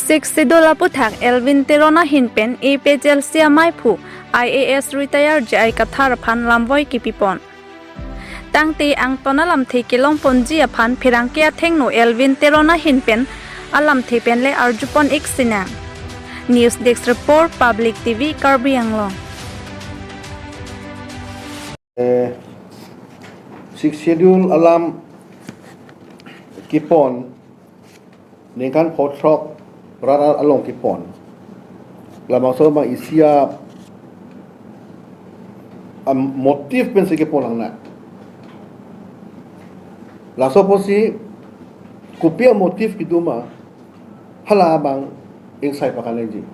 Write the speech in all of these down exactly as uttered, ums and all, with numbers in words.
Sixth Schedule aputhak Elwin Teron ahin pen A P H L C amaiphu I A S retire J I Kathar aphan lamvoi kepipon. Tangte angton alamthe kelongponji aphan pherangke athengno Elwin Teron ahin pen alamthe pen le arjupon ik sinang. News Desk Report, Public T V, Karbi Anglong. Eh, Sixth Schedule alam kepon ningkan pho throk rat along kepon. Labangso abang isi a, a motive pensi kepon nangne. Laso apotsi kopi a motive kedo ma hala abang ingsai pakanji.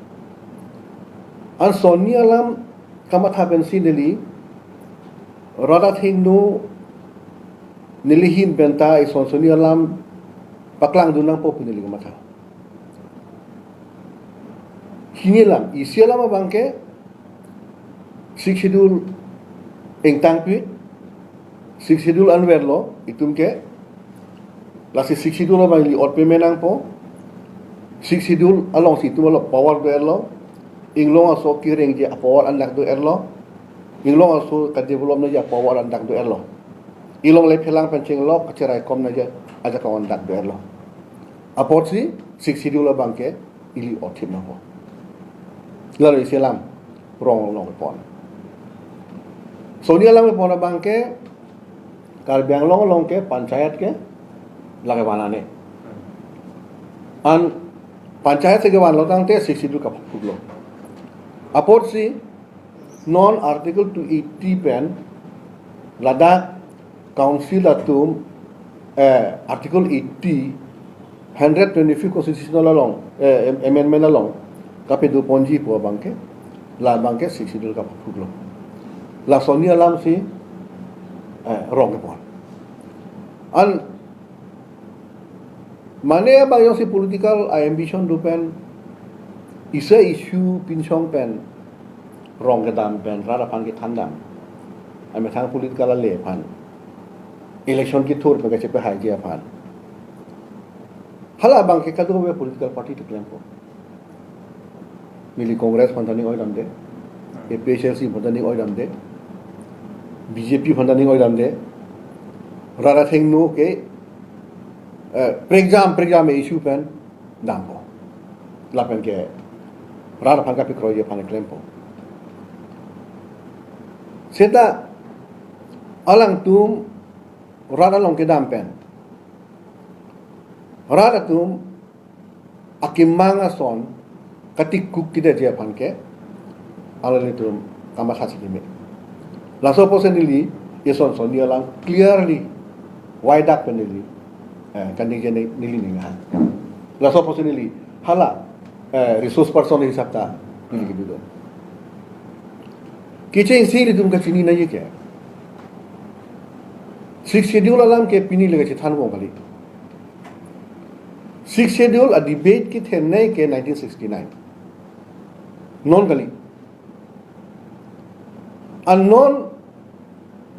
An sonni alam kamatha pensi neli rat athengno neli ahin penta ison sonni alam paklangdun nangpo pu neli kamatha. Hini alam, isi alam abangke Sixth Schedule ingtangpi, Sixth Schedule anverlo itum ke, lasi Sixth Schedule abang ili ot pame nangpo, Sixth Schedule alongsi itum along power do-etlo, inglong aso kerengji apower andak do-etlo, inglong aso kadevelop nangji apower andak do-etlo. Inglong le phelang pen chenglok kacheraikom nangji ajakong andak do-etlo. Apotsi Sixth Schedule abangke ili othip nangpo. Lalo isi alam rong along kepon. Sonni alam kepon abangke Karbi Anglong along ke panchayat ke lake vanane. An panchayat si kevanlo tangte Sixth Schedule kaphukruklo. Apotsi non Article two eighty pen ladak council atum, eh, Article eighty, hundred twenty-fifth constitutional along, eh, am- amendment along kapedoponji pu abangke, la abangke Sixth Schedule kaphukruklo. La sonni alamsi, eh, rong kepon. An mane abang jongsi political a ambition do pen, isi issue pinchong pen rong kedam pen rat aphan kethandam. Amethang political ale aphan, election kethur pen kachepahaiji aphan, hala abangke kadokave political party ta klempo. Neli Congress aphan ta ning oidamde, A P H L C aphan ta ning oidamde, B J P aphan ta ning oidamde, rat athengno ke, eh, prekjam prekjam issue pen dampo. Lapen ke rat aphan kapekroiji aphan klempo. Seta alangtum rat along kedam pen rat atum akemang ason katikuk kedetji aphan ke alanglitum kamatha si keme. Laso apotsi neli ison sonni alam clearly waidak pen neli, eh, kaningje neli ning hang. Laso apotsi neli hala, eh, resource person hisap ta neli kedo do. Kechengsi ilitum kachini nangji ke Sixth Schedule alam ke pini le kachethan bom kali. Sixth Schedule a debate kethenei ke nineteen sixty-nine. Non kali. An non,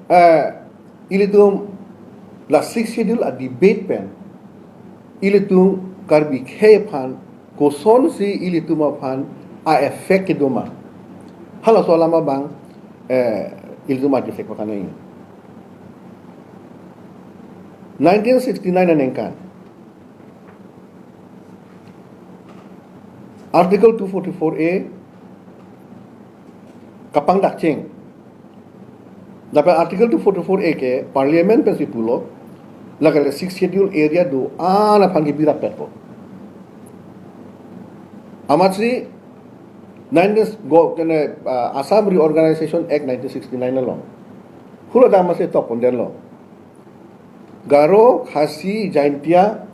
eh, ilitum la Sixth Schedule a debate pen ilitum Karbi akhei aphan kosonsi ilitum aphan a effect kedo ma, halaso alam abang, eh, ilitum a effect pakanai. Nineteen sixty-nine aningkan Article two forty-four A kapangdakcheng. Lapen Article two forty-four A ke Parliament pensi pulo, lake le Sixth Schedule area do-an aphan ke birap petpo. Amatsi nineteen go kene, ah, Assam Reorganization Act nineteen sixty-nine along hula dam masi tok pondetlo. Garo, Khasi, Jaintia,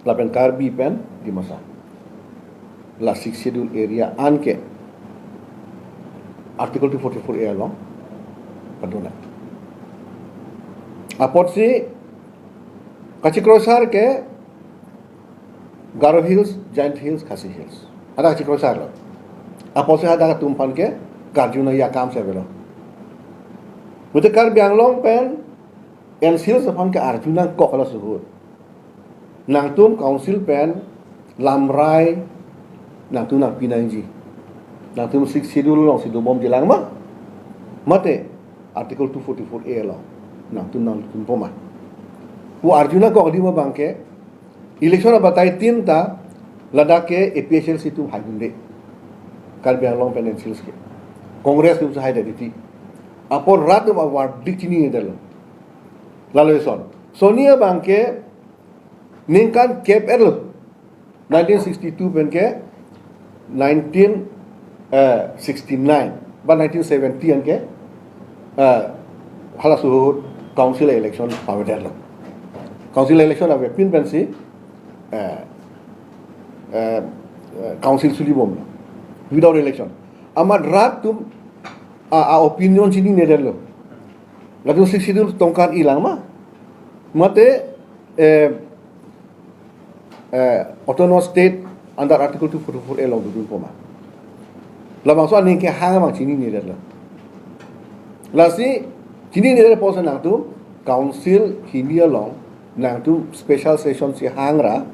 lapen Karbi pen Dimasa, la Sixth Schedule area an ke Article two forty-four A along padona. Apotsi kachekroisar ke Garo Hills, Jaintia Hills, Khasi Hills. Hadak chekroisarlo. Apotsi hadak atum aphan ke karju nangji akam si avelo. Mate Karbi Anglong pen N C Hills aphan ke arju nangkok halaso ahut. Nangtum council pen lamrai nangtum nangpi nangji. Nangtum Sixth Schedule alongsi dobomjilang ma, mate Article two forty-four A along nangtum nangtum poma. Pu arjuna kok di ma abangke, election abatai tin ta ladak ke A P H L C atum haidunde, Karbi Anglong pen N C L C ke, Congress atum si haidunde ti. Apor rat atum averdict chininedetlo. Lalo ison. Soni abangke ningkan kep-etlo. Nineteen sixty-two pen ke nineteen sixty-nine ba nineteen seventy an ke, eh, halaso ahut council election pavedetlo. Council election avepin pensi, eh, eh, eh, council sulibomlo without election. Amat rat atum a, a opinion chininedetlo. Latum Sixth Schedule tongkar-ilang ma, mate, eh, eh, autonomous state under Article two forty-four A along dodun poma. Labangso aning kehang abang chininedetlo. Lasi chininedet apotsi nangtum council hini along nangtum special session si hangra,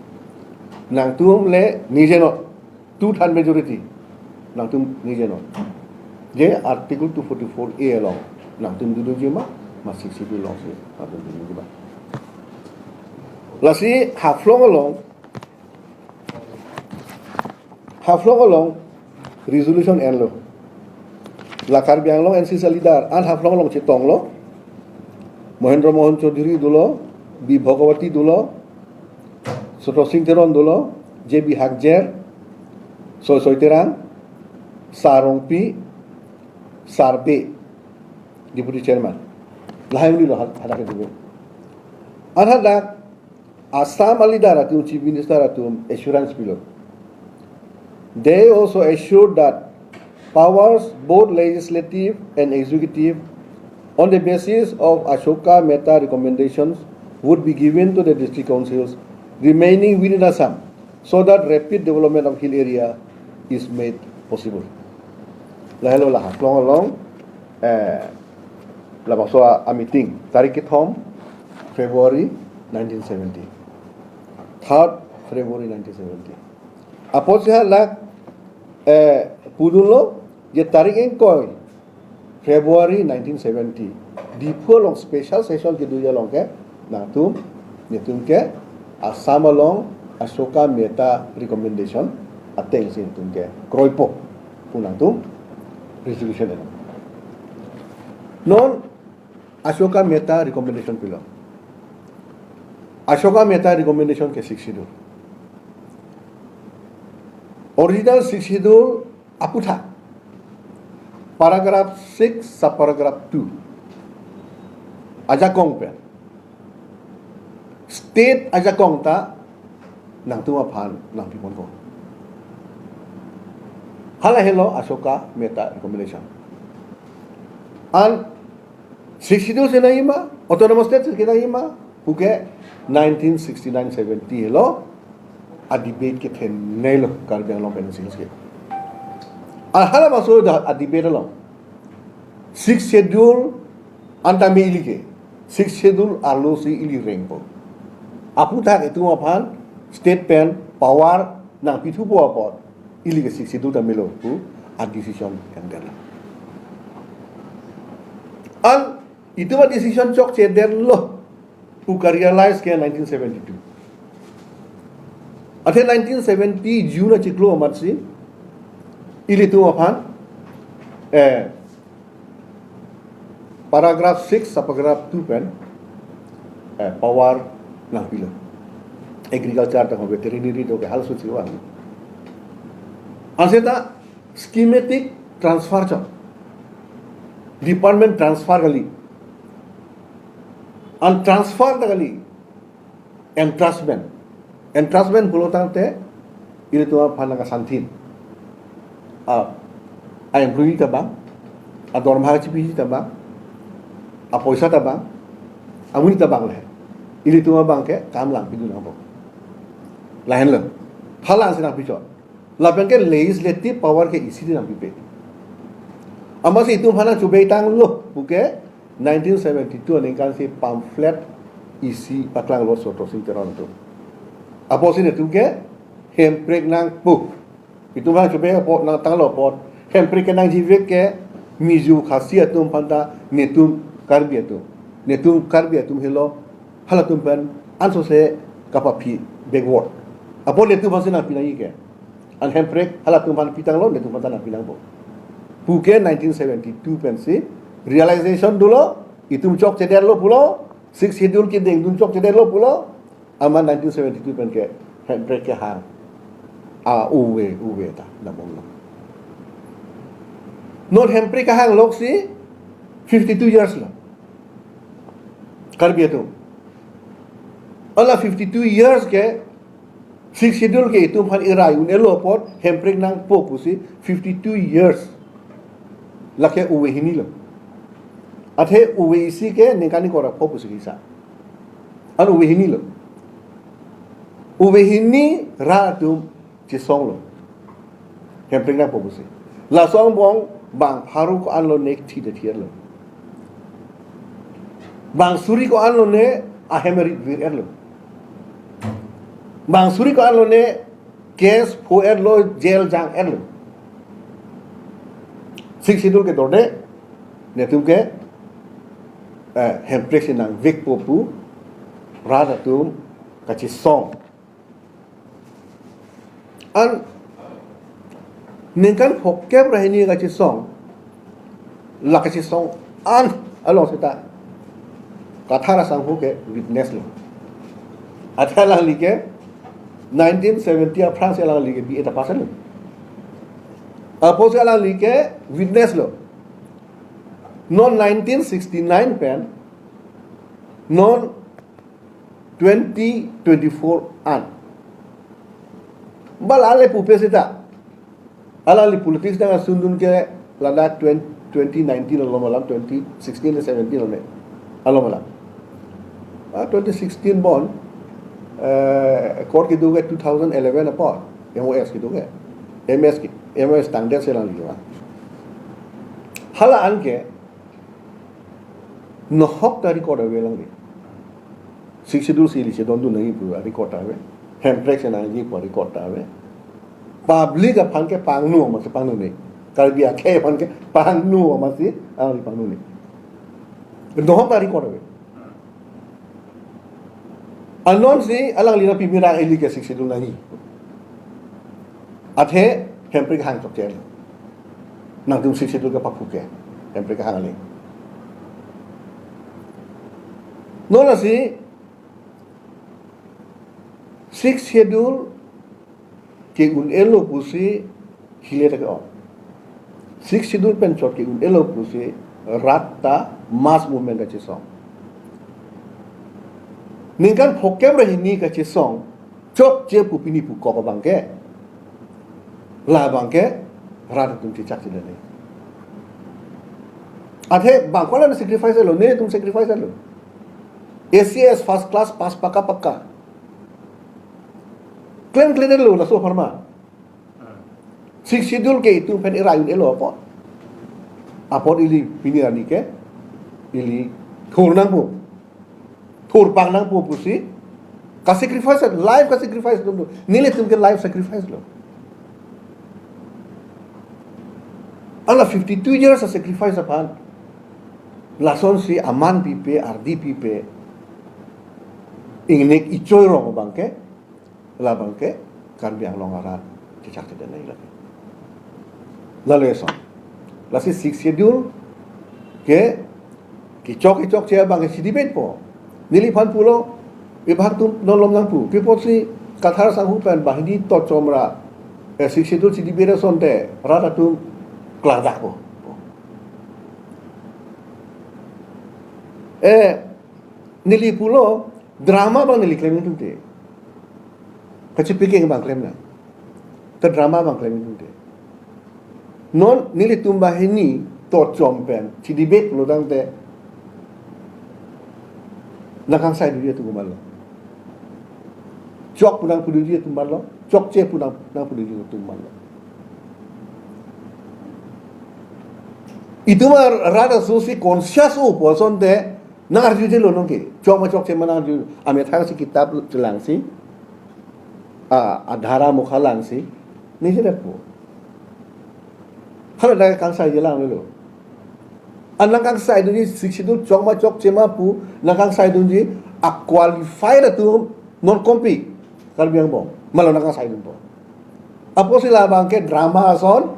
nangtum le ningjenon, two third majority nangtum ningjenon. Je Article two forty-four A along nangtum dodunji ma, ma Sixth Schedule alongsi nangtum dodunji ma. Lasi Haflong along, Haflong along resolution enlo. La Karbi Anglong N C C leader an Haflong along chetonglo. Mohendra Mohan Chaudhary dolo, B Bhagawati dolo, Sotro Singh Teron dolo, J B Hakjer, Soi Soi Terang, Sar Rongpi, Sar Bey, Deputy Chairman. Lahai unilo had-, hadak itu. An hadak Assam a leader atum, Chief Minister atum assurance pilo. They also assured that powers, both legislative and executive, on the basis of Ashoka Mehta recommendations, would be given to the district councils remaining within Assam, so that rapid development of hill area is made possible. Lahelo la Haflong along, eh, labangso a, a meeting, tarik kethom February nineteen seventy. Third February nineteen seventy. Apotsi halak, eh, pudunlo, je tarik ingkoi February nineteen seventy, Diphu along special session kedoji along ke, nangtum, netum ke, Assam along Ashoka Mehta recommendation atengsi netum ke kroipo pu nangtum resolution eno. Non Ashoka Mehta recommendation pilo. Ashoka Mehta recommendation ke Sixth Schedule. Original Sixth Schedule aputhak, paragraph six, subparagraph two ajakong pen, state ajakong ta nangtum aphan nangpiponpo. Halahelo Ashoka Mehta recommendation. An Sixth Schedule si nangji ma, Autonomous State si nangji ma, puke nineteen sixty-nine seventy helo a-debate kethenei lo Karbi Anglong pen N C L C ke. An halabangso a-debate along Sixth Schedule an tame ili ke, Sixth Schedule arlo si ili rengpo. Aputhak itum aphan state pen power nangpithupo apot ili ke Sixth Schedule tame lo pu a-decision endetlo. An itum a-decision chokchedetlo pu ka-realize ke nineteen seventy-two. Athe nineteen seventy June achiklo amatsi ilitum aphan, eh, paragraph six, subparagraph two pen, eh, power nangpilo. Agriculture ta ho, veterinary do ke halaso chiwa. Anse ta schematic transfer chot. Department transfer kali. An transfer ta kali entrustment. Entrustment pulo tangte ilitum aphan nangkasanthin. A, a-employee ta bang, adormaha chipiji ta bang, apoisa ta bang, amonit ta bang le. Ilitum abang ke kam langpidun nangpo. Lahenlo. Hala ansi nangpi chot. Lapen ke legislative power ke isi di nangpipe. Amatsi itum aphan nangchobei tanglo puke nineteen seventy-two aningkan si pamphlet isi paklanglo Sotro Singh Teron atum. Apotsi netum ke hemprek nangpo. Itum aphan chobe apot nangtanglo apot, hemprek kenangjivek ke Mizo Khasi atum aphanta netum Karbi atum. Netum Karbi atum helo, halatum pen ansose kapaphi backward. Apot netum aphansi nangpi nangji ke. An hemprek halatum aphan pitanglo, netum aphanta nangpi nangpo pu ke nineteen seventy-two pensi realization dolo, itum chokchedetlo pulo, Sixth Schedule kedengdun chokchedetlo pulo, amat nineteen seventy-two pen ke hemprek kehang a uve uve ta nabomlo. Non hemprek kehang loksi fifty-two years lo Karbi atum. Ala fifty-two years ke Sixth Schedule ke itum aphan irai un-elo apot hemprek nangpo pusi fifty-two years lake uve hini lo. Athe uve isi ke ningkan ingkoi ra pho pusi kisa. An uve hini lo. Uve hini rat atum chesonglo. Hemprek nangpo pusi. Laso angbong bang pharo ko-anlo ne thide thietlo. Bang suri ko-anlo ne ahem rit vir-etlo. Bang suri ko-anlo ne case pho-etlo, jail jang-etlo. Sixth Schedule ke dorde, netum ke, eh, hemprek si nangvekpo pu rat atum kachesong. An ningkan phokep ra hini kachesong, la kachesong an along seta Kathar asangho ke witness lo. Athe alangli ke nineteen seventy aphrangsi alangli ke B A ta pass lo. Apotsi alangli ke witness lo. Non nineteen sixty-nine pen non twenty twenty-four an. Bal ale pupe seta. Alangli politics nangkesundun ke ladak twenty, twenty nineteen along malam, twenty sixteen seventeen along ne. Along malam. Ah, twenty sixteen bon, eh, court kedo ke two thousand eleven apot, M O S kedo ke. M S ke, M O S tangdet si alangli ke. Hala an ke, nohok ta record ave alangli. Sixth Schedule si ili chedondun nangji pu record ta ave. Hemprek si nangji pu record ta ave. Public aphan ke pangno amatsi pangnone. Karbi akhei aphan ke pangno amatsi, ah, pangnone. Nohok ta record ave. Anonsi alangli nangpimirang ili ke Sixth Schedule nangji. Athe hemprek hang chokche. Nangtum Sixth Schedule ke paphu ke. Hemprek hang ali. Non lasi Sixth Schedule ke-un-elo pusi hile ta ke-ong. Sixth Schedule pen chot ke-un-elo pusi rat ta mass movement kachesong. Ningkan phokep ra hini kachesong, chokche pu pini pukok abang ke. Labang ke rat atum chechak chedetnei. Athe bang ko-an sacrifice lo, netum sacrifice lo. A C S first class pass pakka pakka. Klem klemlo laso apharman. Sixth Schedule ke itum pen irai un-elo apot. Apot ili pini arni ke ili thur nangpo. Thur pang nangpo pusi. Ka-sacrifice, life ka-sacrifice lo. Nelitum ke life sacrifice lo. Ala fifty-two years a-sacrifice aphan. Lasonsi aman pipe, ardi pipe. Ingnek ichoi rong abang ke. Labang ke Karbi Anglong arat chechak chedetnei lake. Lalo eson. Lasi Sixth Schedule ke kechok kechokche abang ke si debate po. Neliphan pulo, ibhak tum non lom nangpu. Pi apotsi Kathar asangho pen banghini tochom ra, eh, Sixth Schedule si debate asonte rat atum klardak po. Eh, neli pulo, drama abang neli klem nangtungte. Kachipiking abang klem nang. Ke drama abang klem nangtungte. Non nelitum banghini tochom pen si debate lo tangte. Nangkangsai duri atum manlo. Chok pu nangpu duri atum manlo. Chokche pu nang, nangpu duri atum manlo. Itum arat aso si conscious opo asonte nang-arjudetlo non ke. Chok ma chokche ma nang-arju. Amethang si kitap chelangsi. a, adhara mukha langsi, ningjepo. Hala dak kangsaiji lang lo. Anang kangsaidunji Sixth Schedule chok ma chokche ma pu, nang kangsaidunji a qualified atum non-compete Karbi Anglong. Malo nang kangsaidunpo. Apotsi labang ke drama ason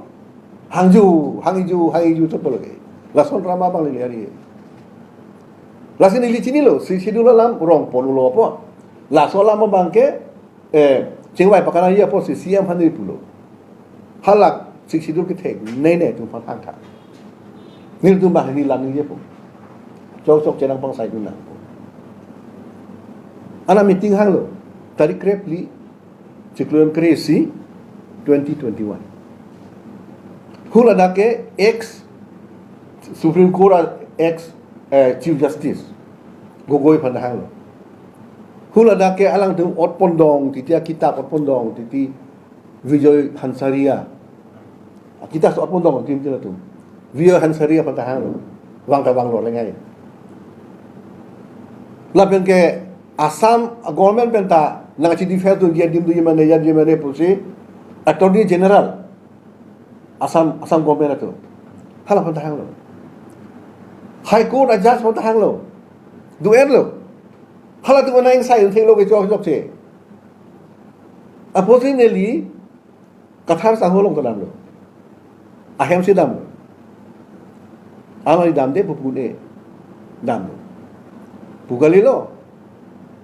hangju, hangju, hangju to polo ke. Lason drama abang le hari. Lasi neli chinilo, Sixth Schedule alam rong ponlo po. Laso alam abang ke, eh, chingvai pakanangji apotsi C M aphan neli pulo. Hala Sixth Schedule ketheknei ne atum aphan hangtha. Nelitum abang neli lam ningjepo. Chok chokche nangpangsaidun nang. Ana meeting hanglo. Tarik krepli, chiklo kre-isi, twenty twenty-one. Hu ladak ke ex Supreme Court a ex, eh, Chief Justice Gogoi aphan hanglo. Hu ladak ke alangtum ot pondong titi, akitap ot pondong titi, Vijay Hansaria. Akitap ot pondong tim tila tum. Vijay Hansaria aphan hanglo. Vang ta vanglo lengai. Lapen ke Assam government pen ta nangchi defense dunji, adim dunji mane, yanji mane pusi Attorney General Assam, Assam government atum. Hala aphan hanglo. High Court a judge aphan hanglo. Du-etlo. Halatum anang sai un thenglo ke chok chokche. Apotsi neli Kathar sahu along ta damlo. Ahemsi damlo. Amari damde pu pu-un-e damlo. Pu kalilo.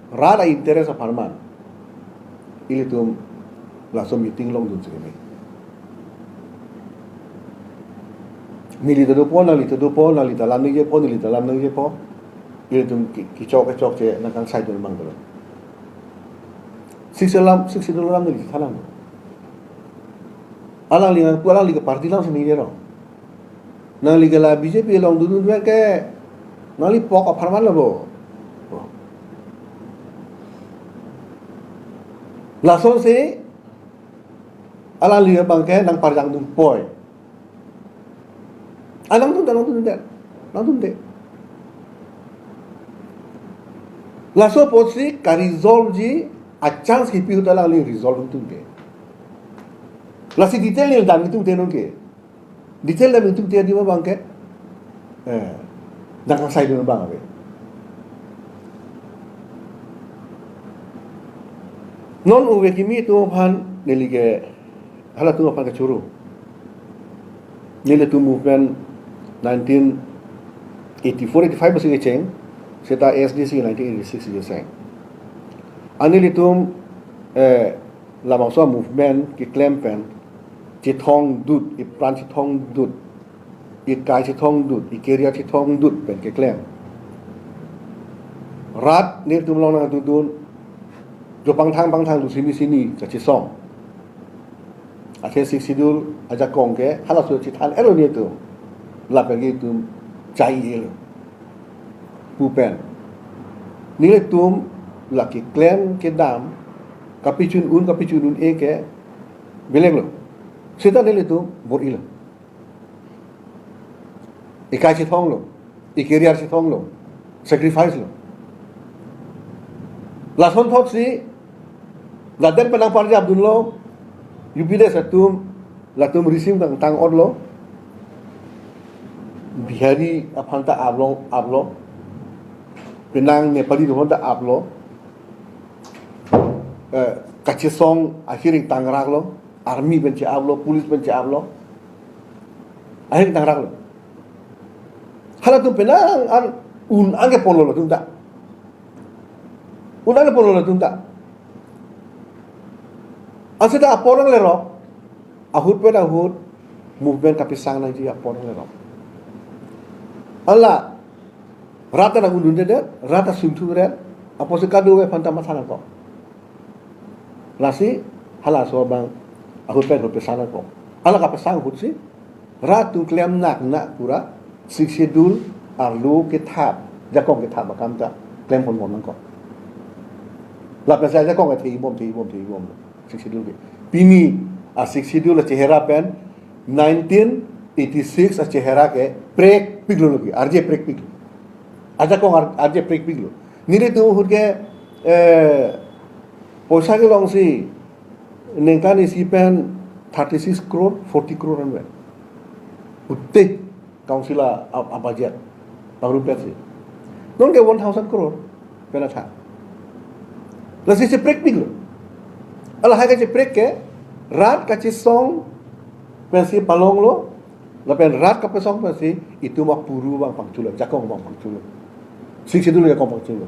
Rat a-interest apharman ilitum laso meeting longdun si keme. Neli ta dopo, nangli ta dopo, nangli ta lam ningjepo, neli ta lam ningjepo. Ilitum ki-, kechok kechokche nang kangsaidun abang dolo. Sixth alam, Sixth Schedule alam neli thanang. Alangli nangpu, alangli ke party alam si ningjero. Nangli ke la B J P along dudun dun ke, nangli pok apharman lo bo. Lasonsi alangli abang ke nangparjang dunpoi. Ah, nangdunde, nangdunde, nangdunde. Laso apotsi ka-resolve ji a-chance kipi ahut alangli resolve dunde. Lasi detail neli dam dunde non ke. Detail dam dunde adim abang ke, eh, nang kangsaidun abang ave. Non ove kimi atum aphan neli ke, halatum aphan kechoro. Nelitum movement nineteen eighty-four eighty-five si kecheng, seta A S D C nineteen eighty-six kecheng. Anelitum, eh, labangso movement keklem pen chethongdut, ipran chethongdut, ikai chethongdut, i-career chethongdut pen keklem. Rat nelitum along nangdudun, jo pangthang pangthang dusini sini kachesong. Athe Sixth Schedule ajakong ke halaso chethan-etlo nelitum. Lapen ke itum chai-etlo pu pen, nelitum la keklem kedam, kapachun un kapachun un-e ke belenglo. Seta nelitum bor-ilo. Ikai chethonglo, i-career chethonglo, sacrifice lo. Lasonthotsi ladak pen nangparjap dunlo, U P D S atum, latum risim kangtang-otlo, Bihari aphan ta aplo, aplo, penang Nepali aphan ta aplo, eh, kachesong ahiring tangraklo, army pen che-aplo, police pen che-aplo, ahiring tangraklo. Halatum penang an un-an keponlo latum ta. Un-an keponlo latum ta. Ansi ta apor nanglerok, ahut pen ahut movement kapesang nangji apor nanglerok. Hala rat ta nang-undundedet, rat ta sungthuret, apotsi kadokave aphan ta matha nangkok. Lasi halaso abang ahut pen ahut pesang nangkok. Hala kapesang ahutsi rat atum klem nak nak pura Sixth Schedule arlo kethap, jakong kethap akam ta klem ponbom nangkok. Lapen sa jakong thei-ibom, thei-ibom, thei-ibom. Sixth Schedule ke. Pini a-Sixth Schedule achehera pen nineteen eighty-six achehera ke prekpiklo lagi, arje prekpiklo. Ajakong ar-, arje prekpiklo. Nelitum ahut ke, eh, poisa kelongsi, Ningkan isi pen thirty six crore, forty crore an vet. Utte council a, a, a budget. Pangrum pensi. Non ke one thousand crore pen atha. Lasi cheprek pik lo. Lahai kacheprek ke rat kachesong pensi palong lo. Lapen rat kapesong pensi itum apuru abang pangchulo, jakong abang pangchulo. Sixth Schedule jakong pangchulo.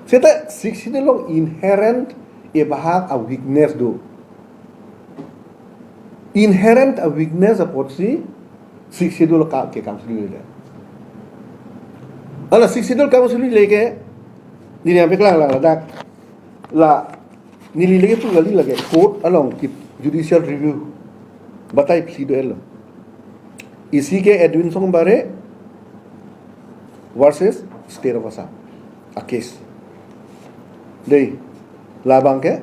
Seta Sixth Schedule along inherent ebahak a weakness do. Inherent a weakness apotsi Sixth Schedule ka ke kam suli le. Ala Sixth Schedule kam suli le ke neli yang peklang lang ladak la neli lagi pu kali lagi court along ke judicial review batai phli do-et lo. Isi ke Edwinson Barhe versus State of Assam a case. Dei, labang ke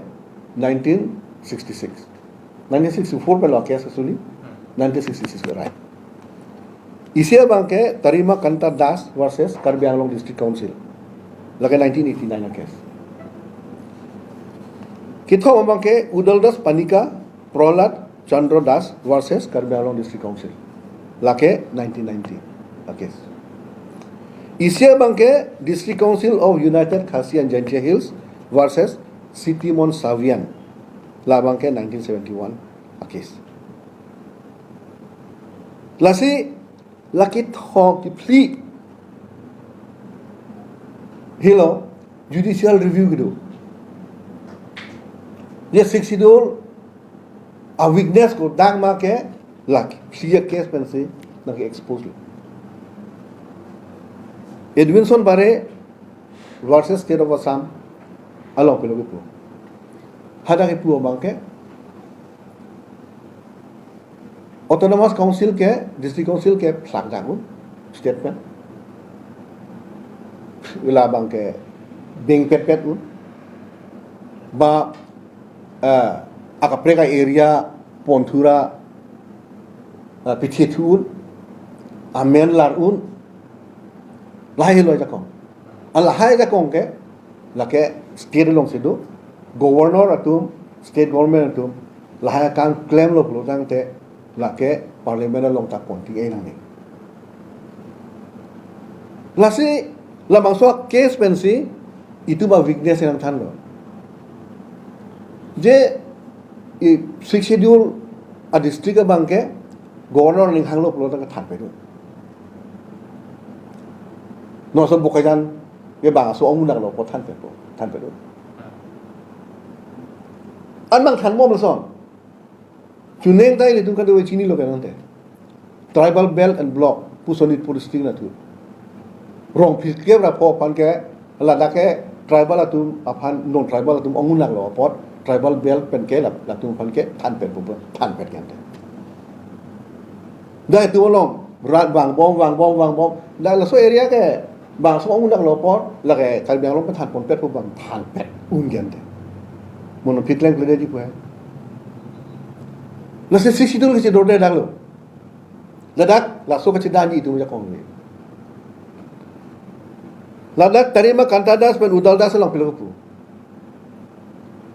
nineteen sixty-six. Nineteen sixty-four pen lo a case suli, nineteen sixty-six ke rai. Isi abang ke Tarima Kanta Das versus Karbi Anglong District Council. Lake nineteen eighty-nine a case. Kethom abang ke Udal Das Panika, Prahlad Chandra Das versus Karbi Anglong District Council. Lake nineteen ninety a case. Isi abang ke District Council of United Khasi and Jaintia Hills versus Sitimon Savian. Labang ke nineteen seventy-one a case. Lasi lake thok kiphli helo judicial review kedo. Ye Sixth Schedule a weakness ko dang ma ke lake phli a case pensi nangke expose lo. Edwinson Barhe versus State of Assam along pilo kepu. Hadak kepu abang ke Autonomous Council ke, District Council ke phlak dak un, statement. Labang ke beng pet pet un. Ba, eh, akaprek a-area pon thu ra, eh, pithe thu un, amen lar un, lahai lo jakong. An lahai jakong ke, lake state alongsi do, governor atum, state government atum, lahai akam klemlo pulo tangte, lake parliament along ta ponti enang ni. Lasi labangso case pensi itum a weakness nangthanlo. Je i Sixth Schedule a district abang ke governor ning hanglo pulo tangte thanpet do. North Bokajan ke bangso ong munak lo apot thanpet do, thanpet do. An bang than mo mesen. Chuneng tai ilitum kado chinilo ke nangte. Tribal Belt and Block pu Sonitpur district nathu. Rong phlikep ra pho aphan ke ladak ke tribal atum aphan non tribal atum ong munak lo apot tribal belt pen ke la-, latum aphan ke thanpet pupu thanpet ke ante. Dai tu along rat vangbom vangbom vangbom. Dai laso area ke bangso ong munak lo apot lake Karbi Anglong pen thanponpet pu bang thanpet un ke ante. Mono phit leng klede ji pu hai. Lasi Sixth Schedule kachedorde dak lo. Ladak laso kachedan ji itum jakong ni. Ladak Tarima Kanta Das pen Udal Das along pilo kepu.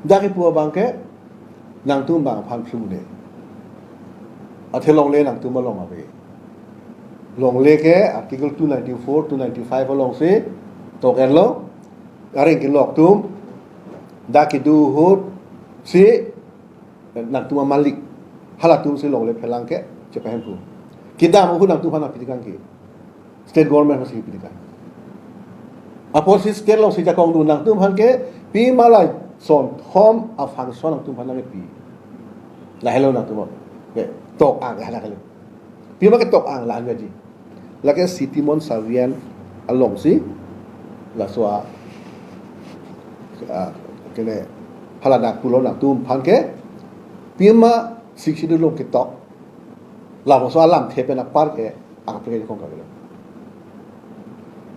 Dak kepu abang ke nangtum bang aphan phlum de. Athe longle nangtum along ave. Longle ke Article two ninety-four, two ninety-five alongsi tok-et lo. Areng kelok atum dak kedo ahut si nangtum amalik. Halatum si longle phelang ke chepahemphu. Kedam ahut nangtum aphan nangpi tekang ke. State government aphansi pi tekang. Apotsi state alongsi jakong do nangtum aphan ke pima la sonthom a function nangtum aphan nangpi. Lahelo nangtum ke tok-ang ke hala kali. Pima ketok-ang la-an gaji. Lake Sitimon Savian alongsi laso a, a, kene haladak pulo nangtum aphan ke pima Sixth Schedule along ketok. Labangso alamthe pen apar ke akaprek kong kavelo.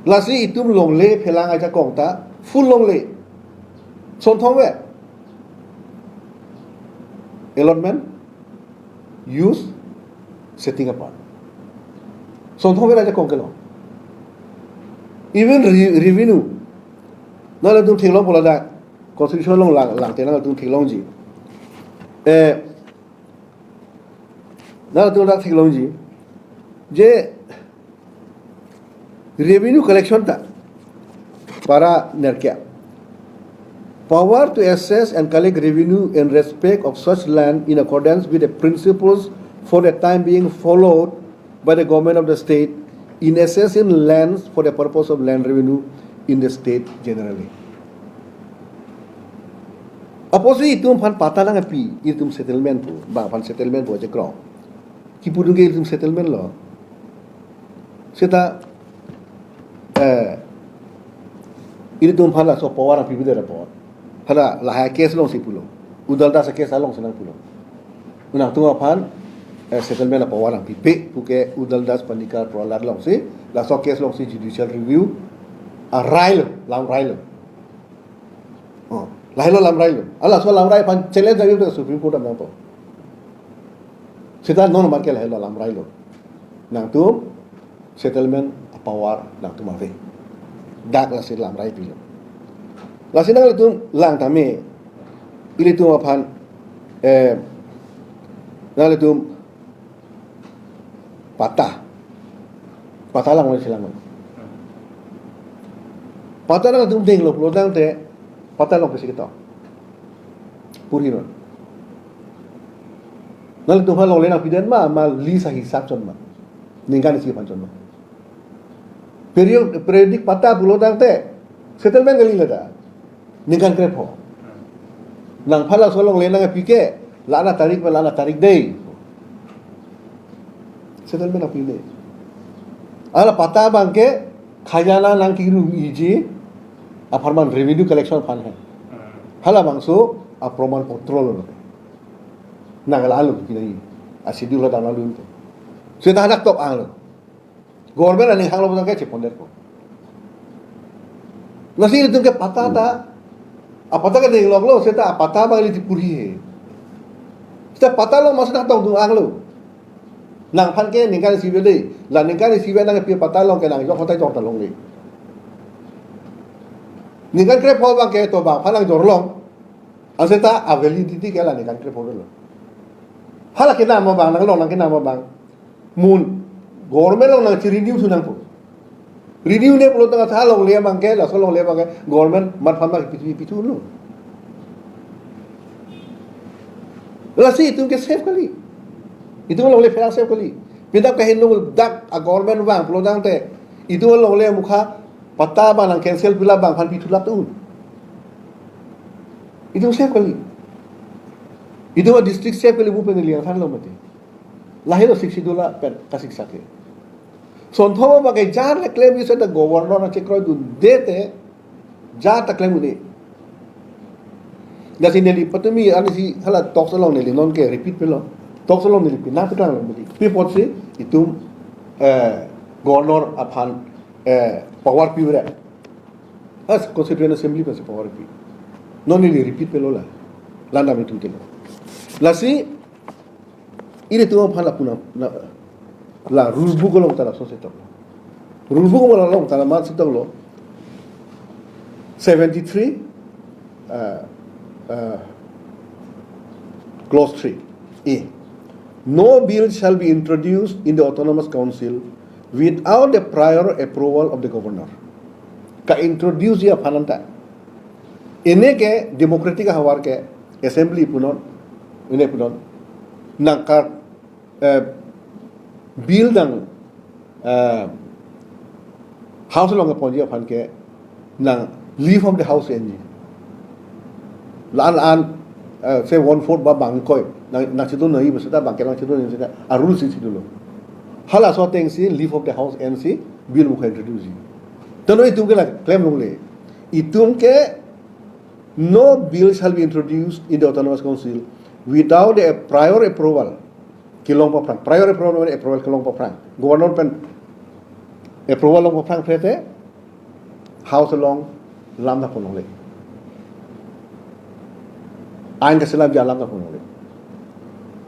Lasi itum longle phelang ajakong ta full longle. Sonthom ave. Allotment, use, setting apart. Sonthom ave ajakong kelong. Even re-, revenue. Nanglitum theklong pu ladak. Constitution along lang, lang tenang tum theklongji. Eh, nangtum dak theklongji, je revenue collection ta para nerkep. Power to assess and collect revenue in respect of such land in accordance with the principles for the time being followed by the government of the state in assessing lands for the purpose of land revenue in the state generally. Apotsi itum aphan patta nangkepi, itum settlement pu, bang aphan settlement pu aje krong. Kipudun ke itum settlement lo. Seta, eh, itum aphan laso power nangpipe det apot, hala lahai case alongsi pulo. Udal Das case alongsi nangpulo. Nangtum aphan, eh, settlement a-power nangpipe pu ke Udal Das, Panikkar, Prahlad alongsi, laso case alongsi judicial review arai lo, lamrai lo. Oh, lahelo lamrai lo. Halaso lamrai aphan challenge avi ta Supreme Court nangpo. Seta non mate lahelo lamrai lo. Nangtum settlement a-power nangtum ave. Dak lasi lamrai pilo. Lasi nanglitum lang tame, ilitum aphan, eh, nanglitum patta. Patta lang mane silang. Patta nangtum denglo pulo tangte, patta along pisi ketok. Puri non. Nanglitum aphan longle nangpidet ma, ma lease ahisap chot ma, ningkan isi aphan chot ma. Period, periodic patta pulo tangte settlement kali lata. Ningkan krepho. Nangphan laso longle nangpi ke, la-an atarik pen la-an atarik dei. Settlement nangpi dei. Hala patta abang ke khajana nangkirum iji apharman revenue collection aphan he. Halabangso aproman potro lo. Nanglang lo kina i. A-schedule lo tanglang lo. Seta hadak top ang lo. Government aning hanglo pulo tangte chepondetpo. Lasi ilitum ke patta ta, apatta ke denglo lo, seta apatta abang ili chepuri he. Seta patta along masi nangtongdun ang lo. Nangphan ke ningkan isi ave dei, la ningkan isi ave nangpi patta along ke nangjok hotai jok ta longle. Ningkan krepho abang ke to bang aphan nangjor long. Anse ta a-validity ke la ningkan krepho lo. Hala kenam abang, nanglong nang kenam abang, mun government along nangchi-renew su nangpo. Renew-ne pulo tangte hala longle abang ke, laso longle abang ke government mat aphan ma pitu pitu lo. Lasi itum ke safe kali. Itum alongle pherang safe kali. Pindak kaheno dak a-government vang pulo tangte, itum alongle mukha patta abang nang-cancel pila bang aphan pithu lap tu. Itum safe kali. Itum a-district safe kali, bu pen liang thanlo mati. Lahelo Sixth Schedule pen kasiksak ke. Sonthom abang ke jar le claim isi ta governor nangchekroidunde te, jar ta claim un-e. Lasi neli patumi ansi hala talks along neli non ke repeat pilo. Talks along neli pinang petrang lo mati. Pi apotsi itum, eh, governor aphan, eh, power pipe ra. As Constituent Assembly aphansi power pi. Non neli repeat pilo la. La-an dam itum kelo. Lasi ilitum aphan lapu na, na, la rule book along ta laso si tok. Rule book along ta la masi tok lo. Seventy-three, uh, uh, clause three A. No bill shall be introduced in the Autonomous Council without the prior approval of the governor. Ka-introduce ji aphan anta. Ene ke democratic ahavar ke assembly punon, ene punon. Nangkar, eh, bill nang, eh, House along keponji aphan ke nang leave of the House enji. La-an la-an, eh, say one fourth ba bang ingkoi nang, nangchedun nangji pu seta bang ke nangchedun nangji seta a-rule si chedunlo. Halaso atengsi leave of the House ensi bill mukha introduce ji. Tano itum ke la claim longle. Itum ke no bill shall be introduced in the Autonomous Council without a prior approval kelong paphrang. Prior approval, approval kelong paphrang. Governor pen approval long paphrang phre te House along lam nangponlongle. Ain kaselam ji alam nangponlongle.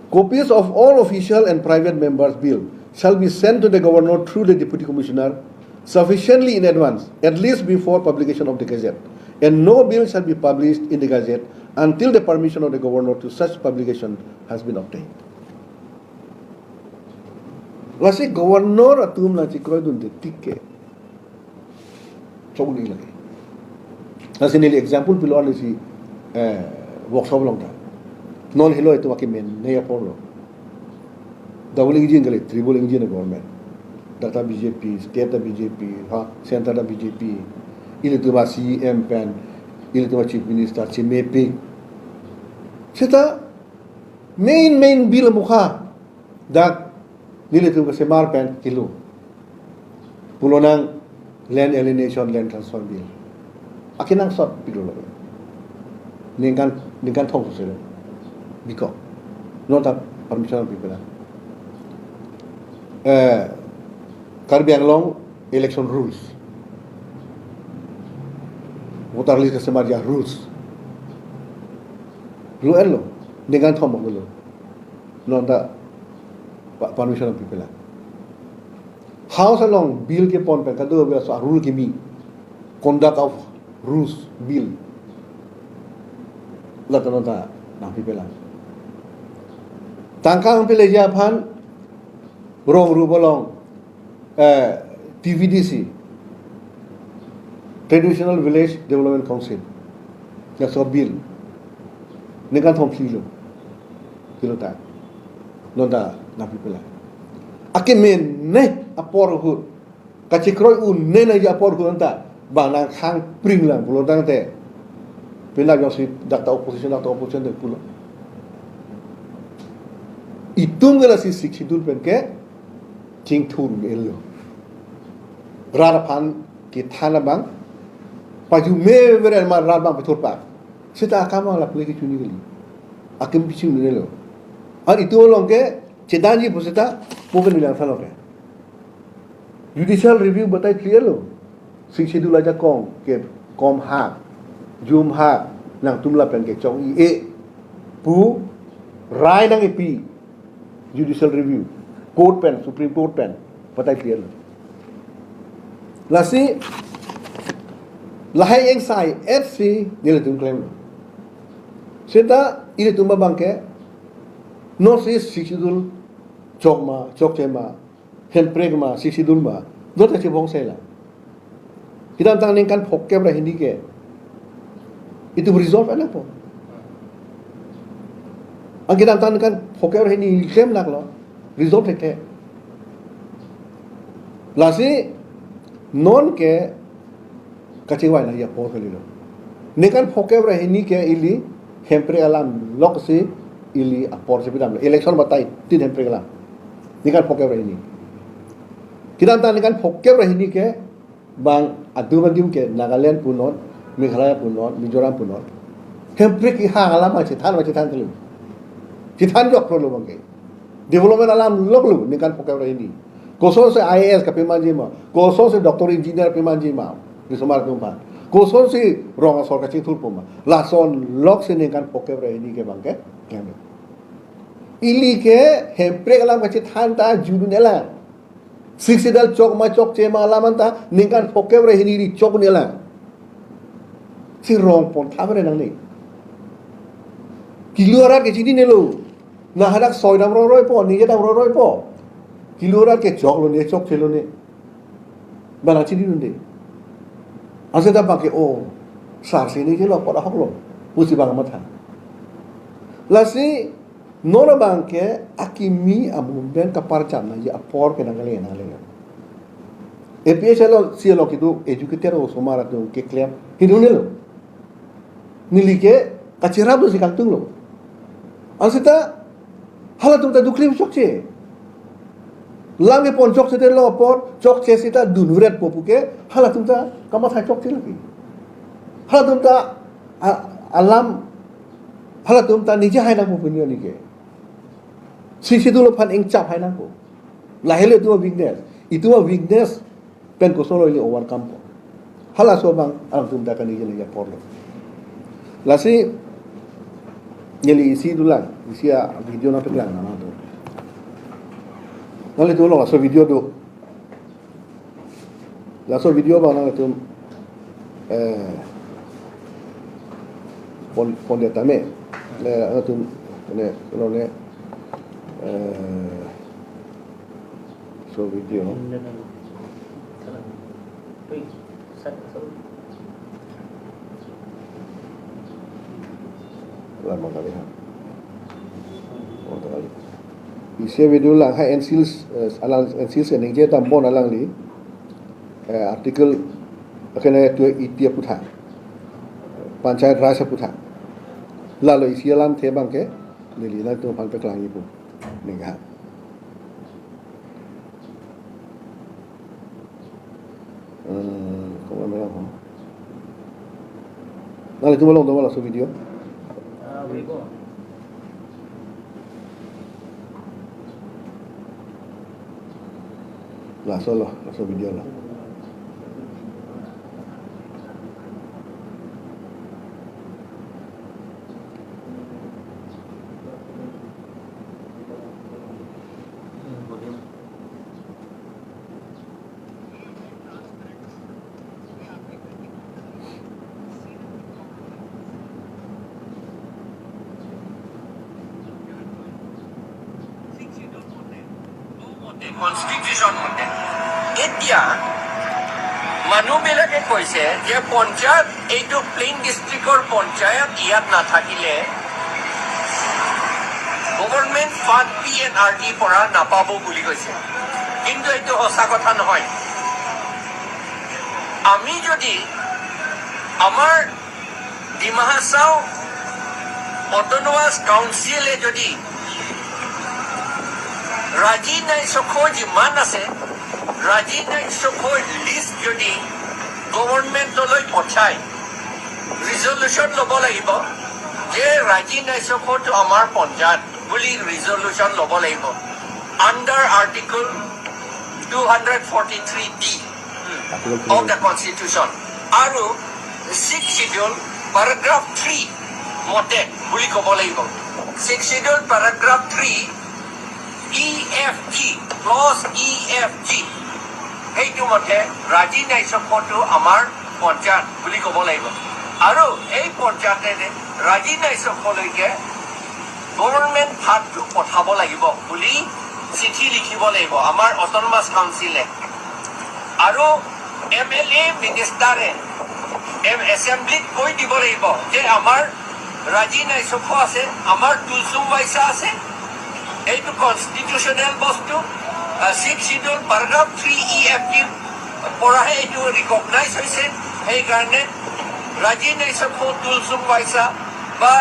Copies of all official and private members' bill shall be sent to the governor through the deputy commissioner sufficiently in advance, at least before publication of the gazette. And no bill shall be published in the gazette until the permission of the governor to such publication has been obtained. Lasi governor atum nangchekroidunde tik ke chokji lake. Lasi neli example pilo, arnisi, eh, workshop along ta. Non helo itum akemene apor lo. Double engine kali, triple engine government. Dak ta B J P, state ta B J P, ha, center ta B J P. Ilitum a-C E M pen, ilitum a-chief minister, chemepik. Seta main, main bill mukha dak nelitum kesemar pen kilo. Pulo nang land alienation, land transfer bill. Akenangsot pilo lo. Ningkan, ningkan thom selo. Biko. Non ta permission nangpipelang. Eh, Karbi Anglong election rules. Voter list kesemarji a-rules. Lo-en lo. Ningkan thom lo. Non ta pa-, permission nangpipelang. House along bill kepon pen kado bill so a-rule kimi. Conduct of rules bill. La ta non ta nangpipelang. Tangka nangpileji aphan rong rup along, eh, T V D C, Traditional Village Development Council. Laso bill. Ningkan thom si lo. Kilo ta. Non ta nangpipelang. Akemene apor ahut, kachekroi un-e nangji apor ahut ta bang nangkhang pring lang pulo tangte. Penap jongsi dak ta opposition, dak ta opposition de pulo. Itum ke lasi Sixth Schedule pen ke chingthur un-elo. Rat aphan kethan abang pajume veren ma rat abang pethurpak. Seta akam lapu ke chini kali. Akim piching un-elo. Ar itum along ke chedanji pu seta pu ke nilang salo ke. Judicial review batai clear lo. Sixth Schedule ajakong ke kom hak, jum hak, nangtum lapen kechok-i-e pu rai nangkipi. Judicial review. Court pen, Supreme Court pen batai clear lo. Lasi lahai engsai et si nelitum klem lo. Seta ilitum abang ke North East Sixth Schedule chok ma, chokche ma, hemprek ma, Sixth Schedule ma, non ta chebong sai la. Kedamtang ningkan phokep ra hini ke itum resolve nangpo. Ang kedamtang ningkan phokep ra hini klem nanglo, resolve thekthe. Lasi non ke kachingvai nangji apor kalilo. Ningkan phokep ra hini ke ili hemprek alam lok si ili apor si pidam. Election batai tin hemprek alam. Ningkan phokep ra hini. Kedamtang ningkan phokep ra hini ke bang adum adim ke Nagaland punon, Meghalaya punon, Mizoram punon. Hemprek kehang alam ma chethan ma chethan kali. Chethan joklo lo bang ke. Development alam lok lo ningkan phokep ra hini. Kosonsi I A S kapemanji ma, kosonsi doctor engineer pemanji ma, risomar atum aphan. Kosonsi rong asor kachingthurpo ma. Lason lok si ningkan phokep ra hini ke bang ke. Ili ke hemprek alam kachethan ta judun elang. Sixth Schedule chok ma chokche ma alam anta ningkan phokep ra hini ri chok un-e lang. Si rong pon tha re nangne. Kilu arat ke chini nelo. Na hadak soi dam roi roi po, nije dam roi roi po. Kilu arat ke choklo ne, chokchelo ne. Bang nangchini dunde. Ansi ta bang ke o. Sar si nije lo, pada hok lo. Pusi bang matha. Lasi non abang ke akimi amumen kaparjam nangji apor ke nangkele nangkele. A P H L C along kedo educated osomar atum keklem hidun nelo. Neli ke kacherap dosi kangtung lo. Ansi ta halatum ta duklim chokche. Lam kepon chokchedetlo apor, chokche seta dunvret po puke, halatum ta kamatha chokche lagi. Halatum ta a-, alam, halatum ta nije hai nangpo pu neli ke. Sixth Schedule aphan ingchap hai nangpo. Lahelo itum a-weakness. Itum a-weakness pen koson lo ili overcome po. Halaso abang alangtum ta kaningje nangji apor lo. Lasi neli isi dolang, isi a-video nangpeklang nang atum. Nanglitum along laso video do. Laso video abang nanglitum, eh, Pon, pon dia tame. Eh, atum, ne, ne, eh, so video. Lama kali ha. Oh, kali. Isi video lang ha N C Hills, eh, alang N C Hills ningje tampon alangli. Eh, article, akhirnya tu iti aputhak. Panchayat Raj aputhak. Lalo isi alamthe abangke, neli nangtumphan paklangji pu. Ningha. Eh, kung mana ho? Nanglitum along do ma laso video? Ah, video. Laso lo, laso video lo. Constitution মতে। এতিয়া মানুহবিলাকে কৈছে যে পঞ্চায়ত, এইটো প্লেইন ডিষ্ট্ৰিক্টৰ পঞ্চায়ত, ইয়াত নাথাকিলে government fund P N R ডিৰ পৰা নাপাব বুলি কৈছে, কিন্তু এইটো সঁচা কথা নহয়। আমি যদি আমাৰ ডিমা হাছাও অট'নমাছ কাউন্সিলে যদি ৰাজি নাইচখো যিমান আছে, ৰাজি নাইচখোৰ লিষ্ট যদি গভৰ্ণমেণ্টলৈ পঠায়, ৰিজলিউশ্যন ল'ব লাগিব যে ৰাজি নাইচখোটো আমাৰ পঞ্চায়ত বুলি ৰিজলিউশ্যন ল'ব লাগিব under Article two hundred forty-three D of the Constitution আৰু ছিক্স শ্বিডিউল পেৰাগ্ৰাফ থ্ৰী মতে বুলি ক'ব লাগিব। Six schedule paragraph three E F G, clause E F G, সেইটো মতে ৰাজি নাইচখোটো আমাৰ পঞ্চায়ত বুলি ক'ব লাগিব। আৰু এই পঞ্চায়তে ৰাজি নাইচখোলৈকে গভৰ্ণমেণ্ট ফাণ্ডটো পঠাব লাগিব বুলি চিঠি লিখিব লাগিব আমাৰ অট'নমাছ কাউন্সিলে। আৰু এম এল এ মিনিষ্টাৰে এম-, এছেম্বলিত কৈ দিব লাগিব যে আমাৰ ৰাজি নাইচখো আছে, আমাৰ তুলচুং ৱাইচা আছে। এইটো কনষ্টিটিউচনেল বস্তু, ah, six schedule paragraph three E F টিৰ পৰাহে এইটো ৰিকগনাইজ হৈছে। সেইকাৰণে ৰাজি নাইচখো, তুলচুং ৱাইচা বা,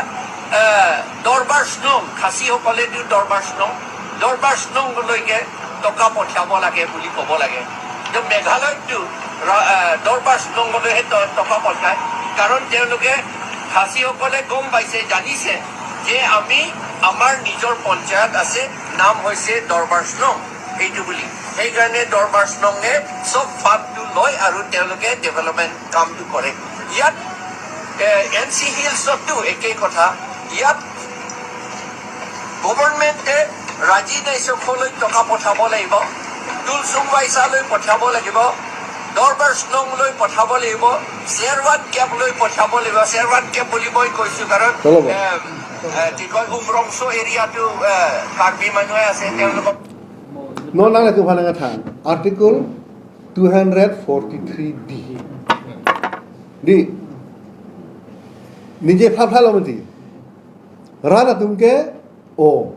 আহ, দৰবাৰ স্নং, খাচীসকলেতো দৰবাৰ স্নং, দৰবাৰ স্নংলৈকে টকা পঠিয়াব লাগে বুলি ক'ব লাগে। কিন্তু মেঘালয়ততো ৰা-, আহ, দৰবাৰ স্নংলৈহে ট-, টকা পঠায়, কাৰণ তেওঁলোকে খাচীসকলে গম পাইছে, জানিছে যে আমি, আমাৰ নিজৰ পঞ্চায়ত আছে, নাম হৈছে দৰবাৰ স্নং, এইটো বুলি। সেইকাৰণে দৰবাৰ স্নঙে চব ফাণ্ডটো লয় আৰু তেওঁলোকে ডেভেলপমেণ্ট কামটো কৰে। ইয়াত, এ, এন চি হিলছতো একেই কথা। ইয়াত গভৰ্ণমেণ্টে ৰাজি নাইচখোলৈ টকা পঠাব লাগিব, তুলচুং ৱাইচালৈ পঠাব লাগিব, দৰবাৰ স্নংলৈ পঠাব লাগিব, চেৰৱান কেম্পলৈ পঠাব লাগিব। চেৰৱান কেম্প বুলি মই কৈছোঁ কাৰণ, চলব। এ, এ, কি কয়, উমৰংচু এৰিয়াটো, এ, কাৰ্বি মানুহে আছে, তেওঁলোকক Non nanglitum aphan nangkethan Article two hundred forty-three D. Di. Ningje phapha lo mati. Rat atum ke, oh,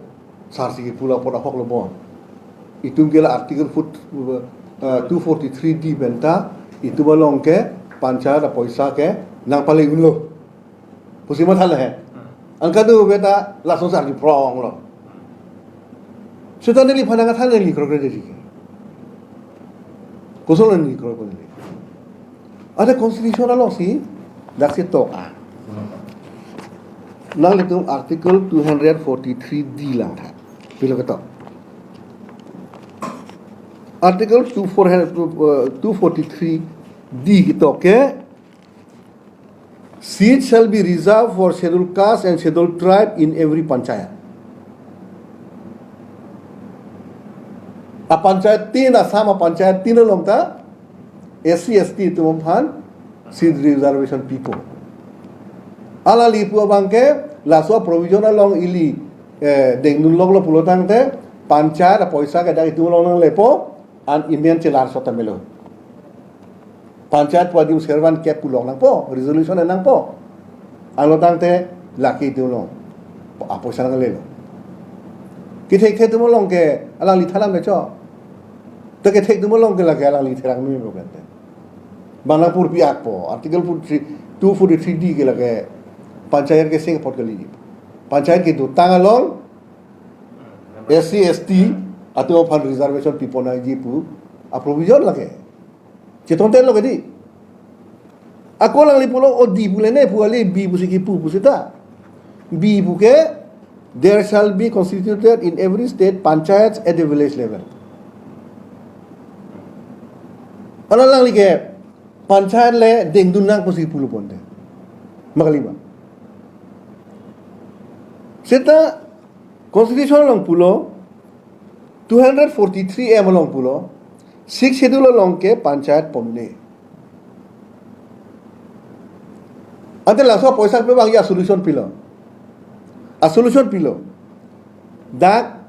sar si kipu la pora hok lo bon. Itum ke la Article foot, uh, two forty-three D penta, itum along ke panchayat apoisa ke nangpale unlo pusi matha le he. An kadu beta lason sar kiphrong lo. Seta neliphan nangkethan, neli kroi kroi dei ke. Koson neli kroi kroi dei. Ada constitution alongsi dak si tok a. Nanglitum Article two hundred forty-three D langtha. Pilo ketok. Article two four, uh, two forty-three D ketok ke, seat shall be reserved for Scheduled Caste and Scheduled Tribe in every panchayat. A panchayat tin, Assam a panchayat tin along ta S C S T atum aphan seat reservation pipo. Alangli pu abangke, laso provision along ili, eh, dengdun longlo pulo tangte, panchayat apoisa ke dak itum along nanglepo, an imen chelar sota melo. Panchayat pu adim servan kep pulong nangpo, resolution nangpo. Anlo tangte lake itum along apoisa nanglelo. Kethek the atum along ke alangli thanam le cho. To kethek atum along ke lake alangli therang mi lo kante. Bang nangpurpi akpo, Article forty-three, two forty-three D ke lake panchayat ke sing apot kali. Panchayat kedotang along S C, S T atum aphan reservation piponji pu aprovision lake. Chetonte lo kedi. Ako alangli pulo, o D pu le ne pu kali, B pusi kipu pu seta. B pu ke, "There shall be constituted in every state panchayats at the village level." Anlo alangli ke panchayat le dengdun nang pusi pulo ponte. Ma kali ma? Seta constitution along pulo, two hundred forty-three M along pulo, sixth schedule along ke panchayat pon un-e. Ante laso apoisa pe bang ya solution pilo. A solution pilo. Dak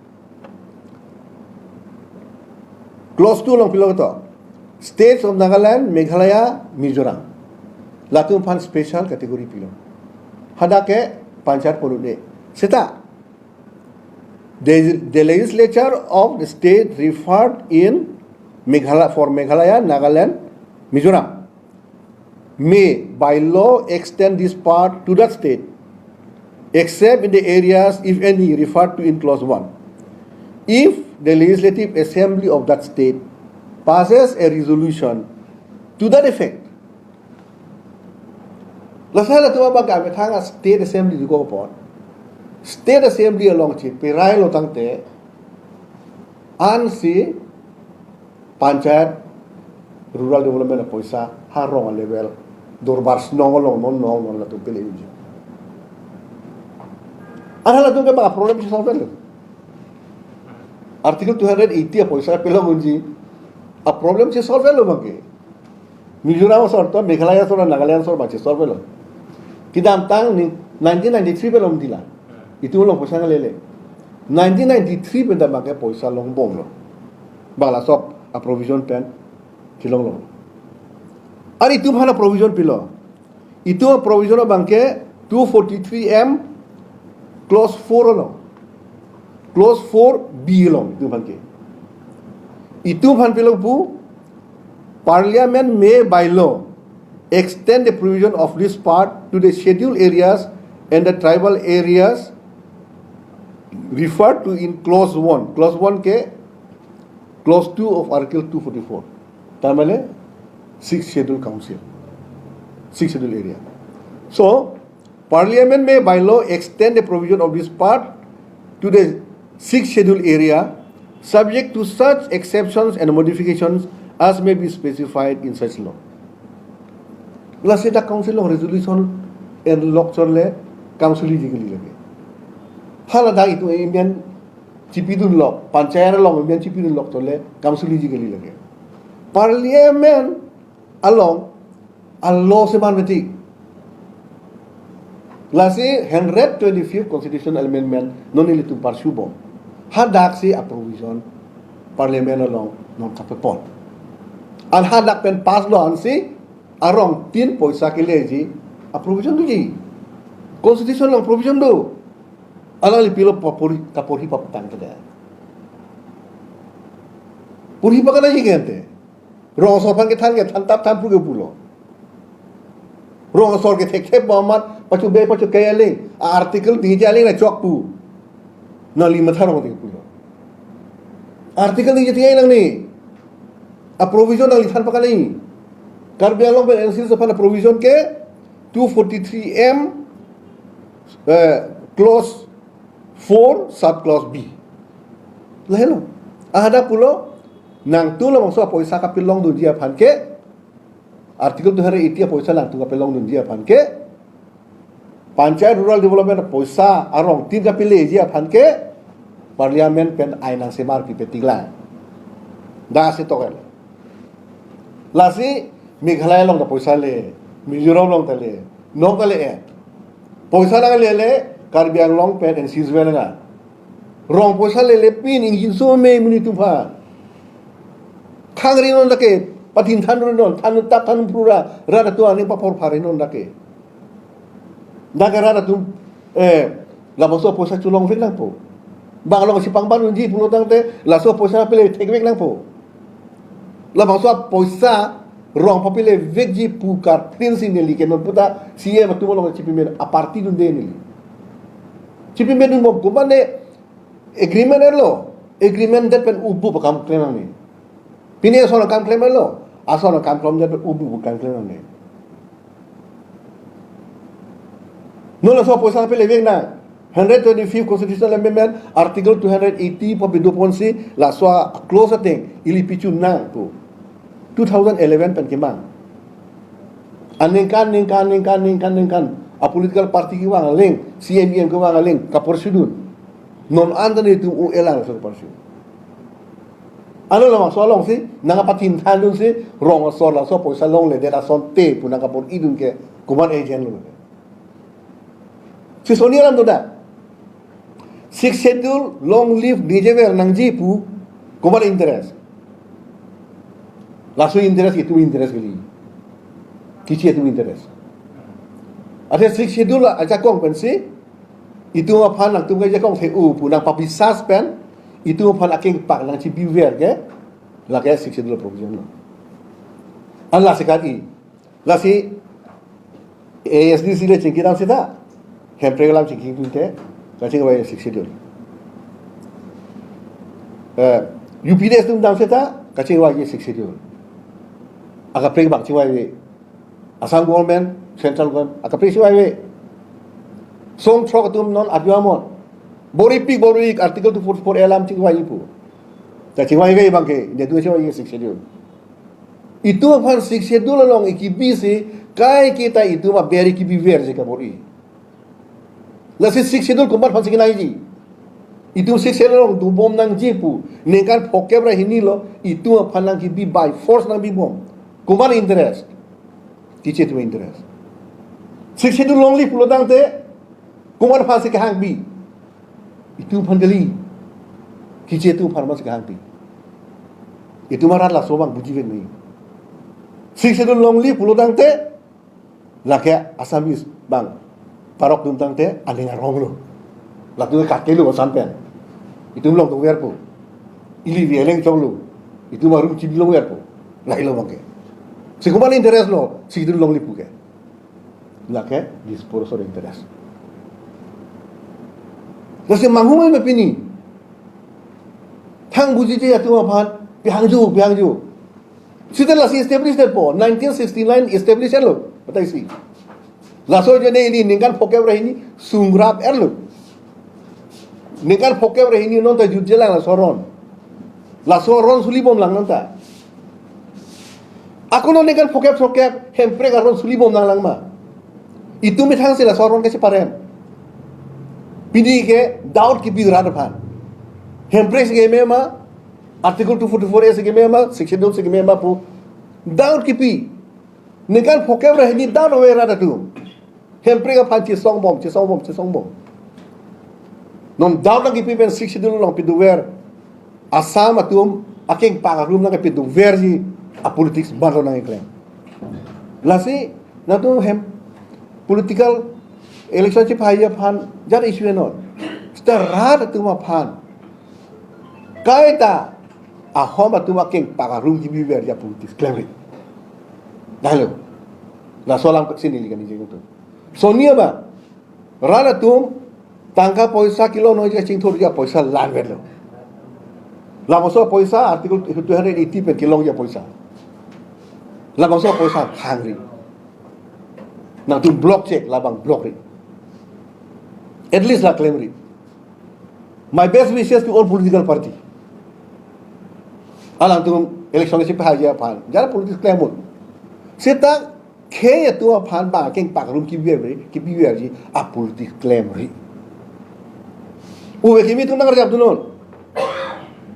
clause two along pilo to. States of Nagaland, Meghalaya, Mizoram. Latum aphan special category pilo. Hadak ke panchayat pon un-e. Seta the, the legislature of the state referred in Meghalaya, for Meghalaya, Nagaland, Mizoram, may by law extend this part to that state, except in the areas, if any, referred to in clause one. If the legislative assembly of that state passes a resolution to that effect, lasi halatum abang kami thang a state assembly dukok apot. State assembly along cheperai lo tangte ansi panchayat rural development apoisa ha rong level dorbar snong along non non non latum pele unji. An halatum ke bang problem si solve lo. Article two hundred eighty apoisa pelong unji. A problem si solve lo bang ke. Mizoram asor to, Meghalaya asor, Nagaland asor bang si solve lo. Kedamtang ni nineteen ninety-three pen longdetlo. Itum along poisa nanglele. Nineteen ninety-three pen ta bang ke poisa longbomlo. Bang laso aprovision pen chelonglo. An itum aphan aprovision pilo. Itum aprovision abang ke two forty-three M clause four along. Clause four B along itum aphan ke. Itum aphan pilo pu, Parliament may by law extend the provision of this part to the scheduled areas and the tribal areas referred to in clause one. Clause one ke clause two of Article two forty-four. Tar mane sixth schedule council, sixth schedule area. So, Parliament may by law extend the provision of this part to the sixth schedule area, subject to such exceptions and modifications as may be specified in such law. Lasi dak council along resolution en lok chorle council ji kali lake. Hala dak itum amen chipidun lok, panchayat along amen chipidun lok chorle council ji kali lake. Parliament along a law seman betik. Lasi hundred twenty-fifth constitutional amendment non ilitum parsubom. Hadak si aprovision Parliament along non kapepon. An hadak pen pass lo ansi arong tin poisa keleji aprovision doji. Constitution along provision do. Alangli pilo papuri kapuri paptang kede. Puri pakana ji gente. Rong asor aphan kethan kethan tap than pu ke pulo. Rong asor ke thekthep bomat pachu be pachu kaya le. A article dingji aling na chok pu. Nangli matha rong te pulo. Article dingji tingkai nangli. Aprovision nangli than pakali. Karbi Anglong pen N C aphan aprovision ke two forty-three M, eh, clause four sub clause B. Lahelo. Ahada pulo nangtum labangso apoisa kapilongdunji aphan ke, Article two hundred eighty apoisa nangtum kapilongdunji aphan ke, Panchayat Rural Development apoisa arong tin kapeleji aphan ke, Parliament pen ain nangsemar pipe tiglang. Dak si tokel. Lasi Meghalaya along ta poisa le, Mizoram along ta le, non ta le-et. Poisa nanglele Karbi Anglong pen N C S vela. Rong poisa lele pin ingjinso me monit atum aphan. Khang ri non dake, pathin than ri non, than tap than phru ra, rat atum aning paphor phar ri non dake. Dake rat atum, eh, labangso poisa cholongvek nangpo. Bang along si pangban unji pulo tangte, laso poisa pele thekvek nangpo. Labangso poisa rong aphan pele vekji pu kartin si neli ke non puta C E M atum along chipi men a party dunde neli. Chipi men dunbom, komatne agreement erlo. Agreement det pen ubu pakam klem nangne. Pini ason akam klem erlo. Ason akam klem det pen ubu pakam klem nangne. Non laso poisa pele vek nang. Hundred twenty-fifth Constitutional Amendment, Article two hundred eighty pu pidun ponsi, laso a-clause ateng ili pichun nang pu. Two thousand eleven pen kemang. Aningkan, ningkan, ningkan, ningkan, ningkan. A political party kevang aling, C M E M kevang aling, kaporsidun. Non anta netum u elang laso kaporsi. Ano labangso alongsi, nangpathin thandunsi, rong asor laso poisa longledet asonte pu nangkapor-idun ke, komat agent lo. Si soni alam do da. Sixth Schedule long live ningjever nangji pu, komat interest. Laso interest itum interest kali. Kiche itum interest. Athe Sixth Schedule ajakong pensi, itum aphan nangtum ke ajakong the-u pu nangpabisas pen, itum aphan akengpak nangchibiver ke, lake Sixth Schedule provision lo. An lasi kali. Lasi A S D C le chingki dam seta, Hemprek alam chingki tun te, kachingvai Sixth Schedule. Eh, U P D S atum dam seta, kachingvai Sixth Schedule. Akaprek bang chingvai, Assam government, central government, akaprek chingvai. Song throk atum non aduamon. Bor-ipik, bor-ik, Article two forty-four A alam chingvai pu. Kachingvai abang ke, India atum chingvai Sixth Schedule. Itum aphan Sixth Schedule along ikibi si, kaiketa itum aber ikibiverji kabor-i. Lasi Sixth Schedule komat aphansi kenangji. Itum Sixth Schedule along dobom nangji pu. Ningkan phokep ra hini lo, itum aphan nangkibi by force nangbibom. Komat interest. Kiche itum interest. Sixth Schedule longle pulo tangte, komat aphansi kehangpi. Itum aphan kali. Kiche itum aphan masi kehangpi. Itum arat laso abang bujivek nangji. Sixth Schedule longle pulo tangte, lake Assamese abang parok dun tangte aning arong lo. Latum kake lo Assam pen. Itum longdunverpo. Ili vi eleng chonglo. Itum arum chibi longverpo. Lahelo abang ke. Si komat interest lo, Sixth Schedule longle pu ke. Lake disposal interest. Lasi manghumai ma pini. Thang bujiji atum aphan, pihangju, pihangju. Sita lasi establish det po, nineteen sixty-nine establish erlo, batai si. Laso ajoine ili ningkan phokep ra hini, sungrap erlo. Ningkan phokep ra hini non ta jutjelang laso aron. Laso aron sulibom lang non ta. Ako non ningkan phokep phokep, Hemprek aron sulibom nanglang ma. Itum methang si laso aron kacheparem. Pini ke doubt kipi rat aphan. Hemprek si keme ma, Article two forty-four A si keme ma, Sixth Schedule si keme ma pu. Doubt kipi. Ningkan phokep ra hini doubt ave rat atum. Hemprek aphan chesongbom, chesongbom, chesongbom. Non doubt nangkipi pen Sixth Schedule along piduver. Assam atum akengpak arum nangkepiduverji a politics banglo nangkeklem. Lasi nangtum hem political election chepahai aphan jat issue non. Seta rat atum aphan. Kaita ahom atum akengpak arum kibiverji a politics klemri. Dahlo. Laso alam kaksi neli kani jeng tu. Soni abang. Rat atum tangka poisa kelongji achingthurji apoisa lanvetlo. Labangso apoisa Article two hundred eighty pen kelongji apoisa. Labangso apoisa khangri. Nangtum block chek, labang block ri. At least la klemri. My best wishes to all political party. Alangtum election si pahai aphan. Jara politics klemut. Seta khei atum aphan bang akengpak arum kibiverji, kibiverji a politics klemri. Uve kimi atum nangkarjap thunon.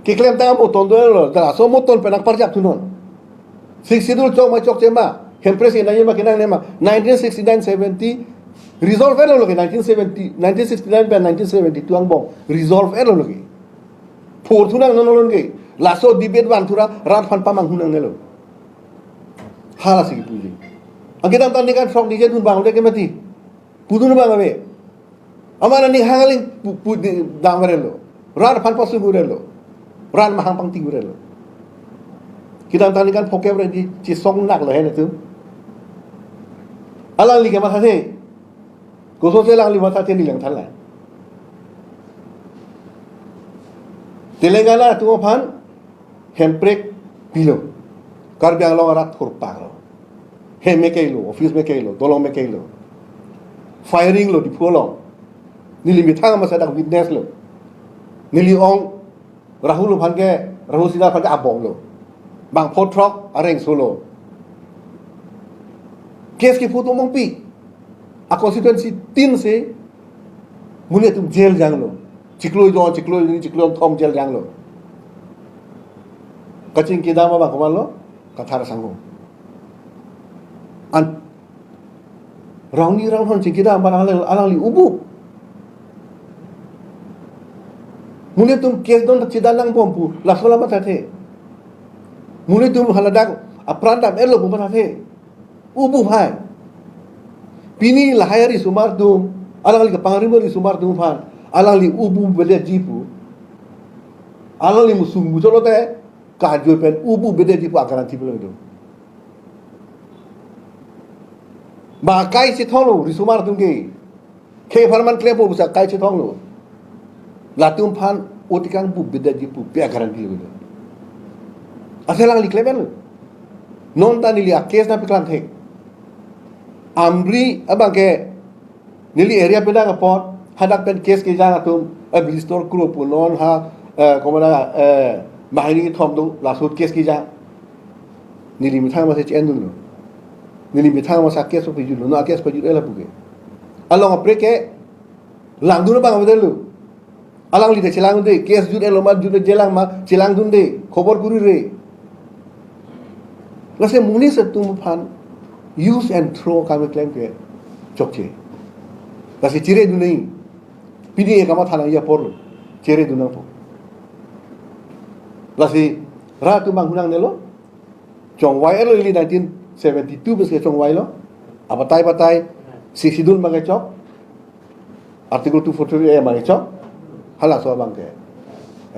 Keklem tang moton dolo, laso moton pen nangparjap thunon. Sixth Schedule chok ma chokche ma, Hemprek si nangji ma kenangne ma, nineteen sixty-nine seventy, Resolve-etlo ke nineteen seventy, nineteen sixty-nine pen nineteen seventy-two angbong resolve-etlo ke. Phurthunang non non ke. Laso debate vanthura rat aphan pamanghunang nelo. Hala si kipuji. Angke kedamtang aningkan throk ningje dun abang le ke mati. Pudun abang ave. Amat aning hang aling pu, pu di, dam verlo. Rat aphan pasu gurelo. Rat mahang pangting gurelo. Kedamtang aningkan phokep re di chisong naklo he netum. Alangli ke mathathe. Kosonsi alangli mathathe neli langthan la. Telangana atum aphan hemprek pilo. Karbi Anglong arat thurpaklo. Hem me keilo, office me keilo, dolong me keilo. Firing lo Diphu along. Neli methang masa dak witness lo. Neli ong Rahul aphan ke, Rahul Sinha aphan ke abom lo. Bang pho throk areng solo. Case kipu atum mongpi. A constituency tin si monit atum jail janglo. Chiklo jon, chiklo jon, chiklo thom jail janglo. Kachingki kedam abang komatlo, Kathar sangho. An Rongni Ronghon chingki kedam abang alangli, alangli ubu. Monit atum case don chidan nangbom pu, laso la mathathe. Monit atum haladak apran dam-etlo pu mathathe. Ubu hai. Pini lahai arisomar atum, alangli kepangrim arisomar atum aphan, alangli ubu bedetji pu. Alangli musung muchot lote, kajoi pen ubu bedetji pu agaranti pilo do. Ba akai chethonglo risomar atum ke. Khei apharman klempo pusi akai chethonglo. Latum aphan otikang bu bedetji pu pe agaranti lo. Ase alangli klem-etlo. Non ta neli a case nangpeklang thek. Amri abang ke neli area pen dak apot, hadak pen case kejang atum, eh, Village Store kro pu non ha, eh, komat, eh, banghini kethom do, laso case kejang. Neli methang masa che-endunlo. Neli methang masa case pajutlo, non a case pajut-etlo pu ke. Along aprek ke langdun abang avedetlo. Alangli ta chelangdunde, case jut-etlo ma, jut-e jelang ma, chelangdunde, khobor kurire. Lasi monit atum aphan use and throw akam keklem ke chokche. Lasi chiredun nangji. Pini ekama thanang ya porlo. Chiredun nangpo. Lasi rat atum manghunang nelo. Chongvai-etlo ili nineteen seventy-two bes ke chongvailo. Abatai batai Sixth Schedule abang ke chok. Article two forty-three A abang ke chok. Halaso abang ke,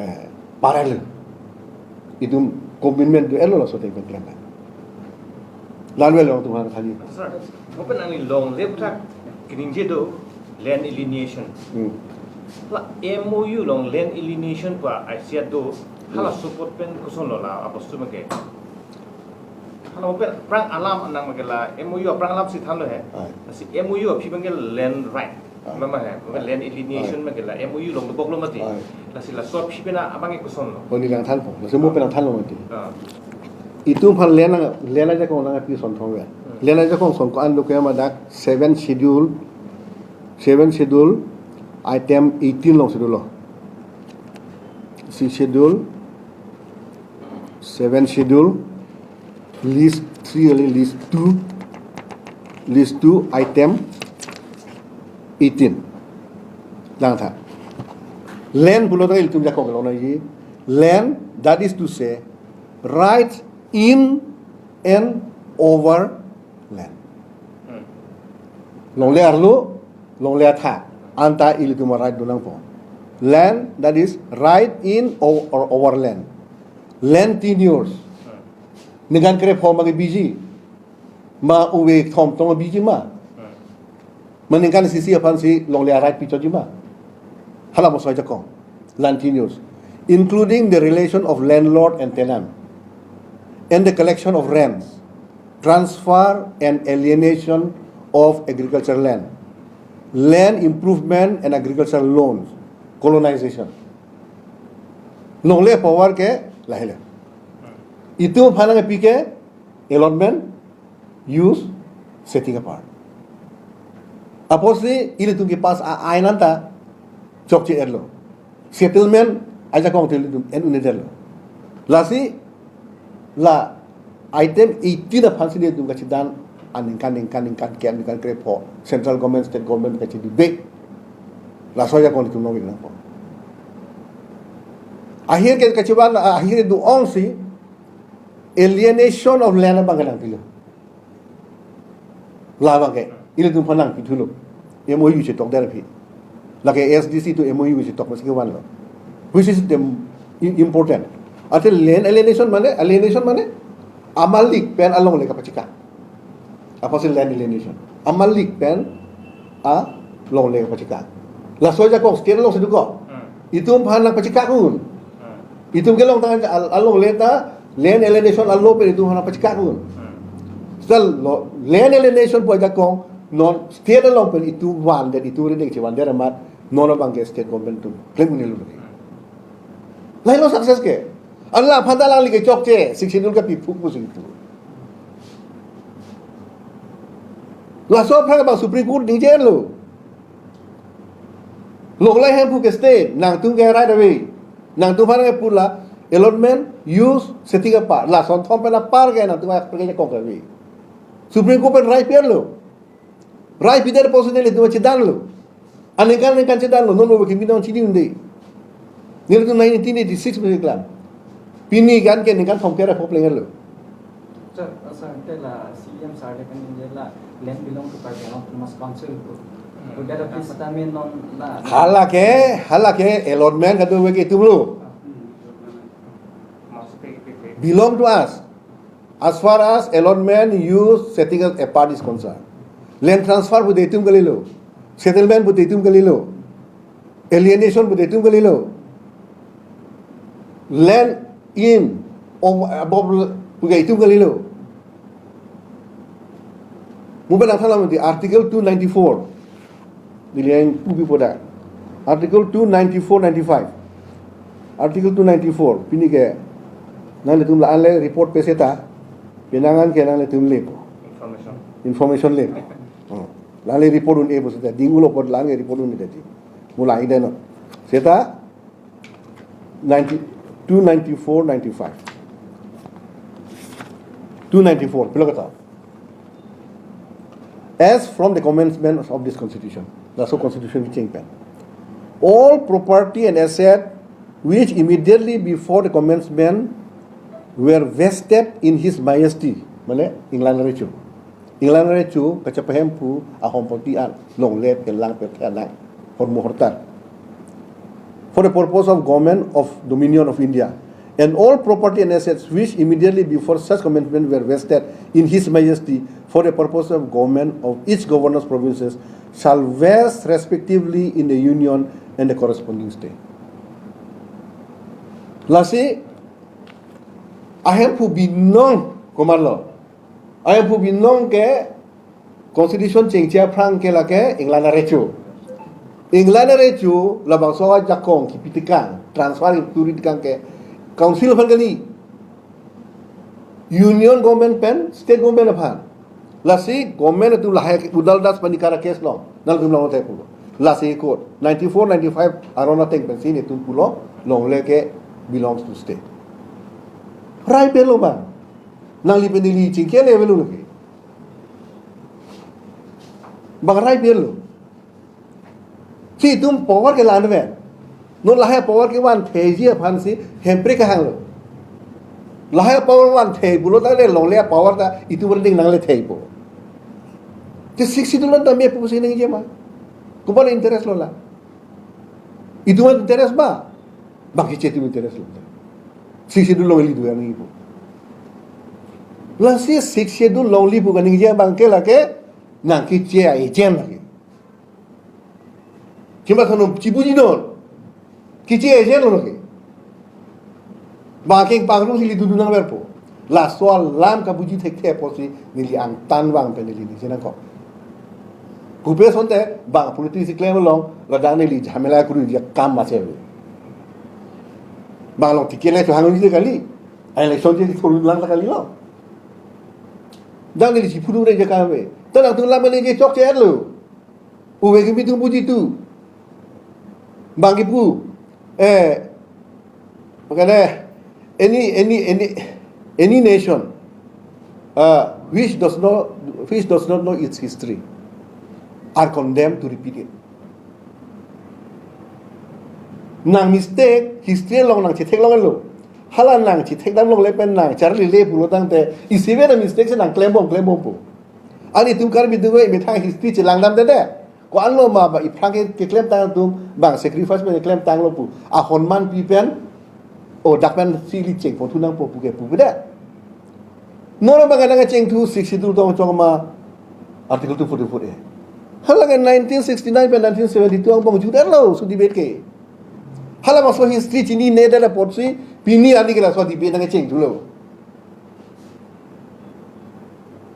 eh, parallel. Itum commitment do-etlo laso te pen klemna. Lanwel long tum han khali. Sir, mo pen nangli longle aputhak keningje do land alienation. Hmm. La M O U along land alienation pu aisiat do, hala, hmm, support pen kosonlo la abostu abang ke. Hala mo pen aphrang alam anang abang ke la M O U aphrang alam si thanlo he. Ai. Lasi M O U aphi abang ke land right. Ai. Mama he, mo pen land alienation, ai, abang ke la M O U along doboklo mati. Ai. Lasi laso aphi pen abang ke kosonlo. Oh, neli langthanpo. Lasi mo pen langthanlo mati. Ah. Itum aphan land, land ajakong nangpi ason thom ya. Hmm. Land ajakong ason ko-an do ke ma dak seven schedule, seven schedule item eighteen along si dolo. Sixth Schedule, seven schedule, list three kali, list two, list two, item eighteen. Langtha. Land pulo tangte ilitum jakong lonangji. Land, that is to say, right in and over land. Hmm. Longle arlo, longle athak, anta ilitum a-right do nangpo. Land, that is right in o-, or over land. Land tenures. Hmm. Ningkan krepho ma kebiji. Ma ove kethom tong biji ma. Hmm. Ma ningkan isi isi aphan si longle a-right pichotji ma. Hala moso ajakong. Land tenures, including the relation of landlord and tenant, and the collection of rents, transfer and alienation of agricultural land, land improvement and agricultural loans, colonization. Longle power ke lahelo. Itum aphan nangpi ke allotment, use, setting apart. Apotsi ilitum ke-pass a-ain anta chokche-etlo. Settlement ajakong te ilitum en-un-edetlo. Lasi la item eighteen aphan si ilitum kachidan Aningkan, ningkan, ningkan ke, ningkan krepho. Central government, state government kachidi be. Laso ajakong itum nangvek nangpo. Ahir ke kachivan, ahir do-ongsi alienation of land abang ke nangpilo. Labang ke, ilitum aphan nangpithulo. M O U chetok der aphi. Lake A S D C to M O U chetok masi kevanlo. Which is the im-, important. Athe land alienation mane, alienation mane, amalik pen alongle kapachekak. Apotsi land alienation. Amalik pen alongle kapachekak. Laso ajakong state alongsi dokok. Hmm. Itum aphan nangpachekak un. Hmm. Itum kelong tang al-, alongle ta land alienation alo pen itum aphan nangpachekak un. Hmm. Seta lo, land alienation pu ajakong non state along pen itum vandet, itum rideng chevandet amat non abang ke state government atum klem un-elo lake. Hmm. Lahelo success ke. Anla aphan ta alangli ke chokche, Sixth Schedule kapiphuk pusi itum. Laso aphrang abang Supreme Court ningje-etlo. Longle ahemphu ke state, nangtum ke right of way. Nangtum aphan ke pu la allotment, use, setting apart. Lason thom pen apar ke nangtum aphan ke jakong ke ave. Supreme Court pen rai pi-etlo. Rai pidet apotsi nelitum chedanlo. Aningkan ningkan chedanlo, non ove kimi nang chini un-e. Nelitum nineteen eighty-six pen keklang. Pini kan ke ningkan thomkep ra pho pleng-etlo. Sir, uh, sir, ante la C E M sir le kaningje la land belong to Karbi Anglong Autonomous Council pu. Hmm. Pu dak aphi setame non la. Hala ke, hala ke allotment kadokave ke itumlo. Hmm. Belong to us. As far as allotment, use, setting apart is concerned. Land transfer pu ta itum kalilo. Settlement pu ta itum kalilo. Alienation pu ta itum kalilo. Land in, of, above pu ta itum kalilo. Mo pen nangthan lam di Article two ninety-four. Neli nangpupi po dak. Article two ninety-four, ninety-five. Article two ninety-four. Pini ke nanglitum la-an le report pe seta. Penang an ke nanglitum lepo. Information. Information lepo. Hmm. La-an le report un-e po seta. Ding ulo apot la-an le report un-e tadi. Mo la-an le no. Seta ninety, two ninety-four, ninety-five. Two ninety-four, pilo kata. As from the commencement of this constitution. Laso constitution kecheng pen. All property and asset which immediately before the commencement were vested in His Majesty, mane England Recho. England Recho kachepahemphu ahompoti an longle pen lang pen thek nang hormu hortar. For the purpose of government of Dominion of India, and all property and assets which immediately before such commencement were vested in His Majesty for the purpose of government of each governors provinces shall vest respectively in the Union and the corresponding state. Lasi, ahemphu binong komatlo. Ahemphu binong ke constitution chengche aphrang ke lake England arecho. England arecho labangso ajakong kipi tekang, transfer turi tekang ke council aphan kali. Union government pen state government aphan. Lasi government atum lahai Udal Das Panikkar case lo. Nangtum long te pulo. Lasi court ninety-four, ninety-five aron ateng pensi netum pulo longle ke belongs to state. Rai pi-etlo bang. Nangli pen neli chingki le avelo lake. Bang rai pi-etlo. Si itum power ke la-an pen. Non lahai power kevan theiji aphansi Hemprek kehanglo. Lahai power van thei pulo ta le longle power ta itum rideng nangle thei po. Te Sixth Schedule ta me pusi ningje ma. Komat interest lo la. Itum interest ba. Bang kiche itum interest lo. Sixth Schedule longle do yang ipo. Lasi Sixth Schedule longle pu kaningje abang ke lake nang kiche a-agent lake. Kima thano chibuji non. Kiche agent lo lake. Bang keng pangrung si neli dudun nangverpo. Laso alam kabuji thekthe apotsi neli angtan vang pen neli ningje nangkok. Pupe asonte bang politics si klem along ladak neli jhamela kuru dia kam mase. Bang along ticket le chohangji kali. Election je thurun lang ta kalilo. Dak neli si phudure je kave. Ta nangtum lam neli je chokche lo. Ove kimi tum buji tu. Bang kipu. Eh. Makanya any, any, any, any nation, uh, which does not, which does not know its history are condemned to repeat it. Nang mistake, history along nang chethek longlelo. Hala nang chethek dam longle pen nang charlile pulo tangte, isivet a mistake si nang klembom klembompo. Ani itum Karbi atum ke methang history chelang damde de. Ko-anlo ma ba iphrang ke, keklem tang atum bang sacrifice pen keklem tanglo pu. Ahonman pi pen, o dak pen si ili chengpon thu nangpo pu ke pu pu de. Non abang kadang chengthu Sixth Schedule tong chong ma Article two forty-four A. Hala ke nineteen sixty-nine pen nineteen seventy-two angbong jut-etlo laso debate ke. Halabangso history chinine det apotsi pini arni ke laso debate nangchengthulo.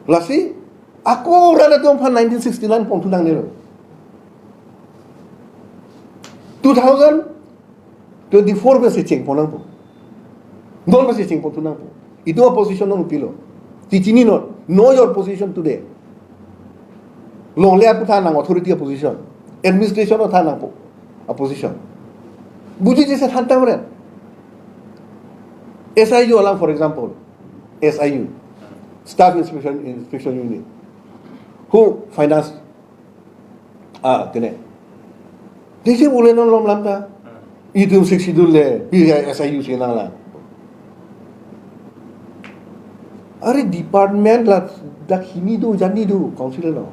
Lasi ako rat atum aphan nineteen sixty-nine pon thu nangnelo. Two thousand twenty-four pensi chengpon nangpo. Non pensi chengpon thu nangpo. Itum a position non pilo. Ti chininon. Know your position today. Longle apu than nang authority a position. Administration a than nangpo. A position. Bujiji si than tangret. S I U alam, for example. S I U. Staff Inspection, Inspection Unit. Who finance Ah, kene. Desi bule non lom lam ta. Itum Sixth Schedule le, P I S I U si nanglang. Are department la dak hini do, jani do, council lo.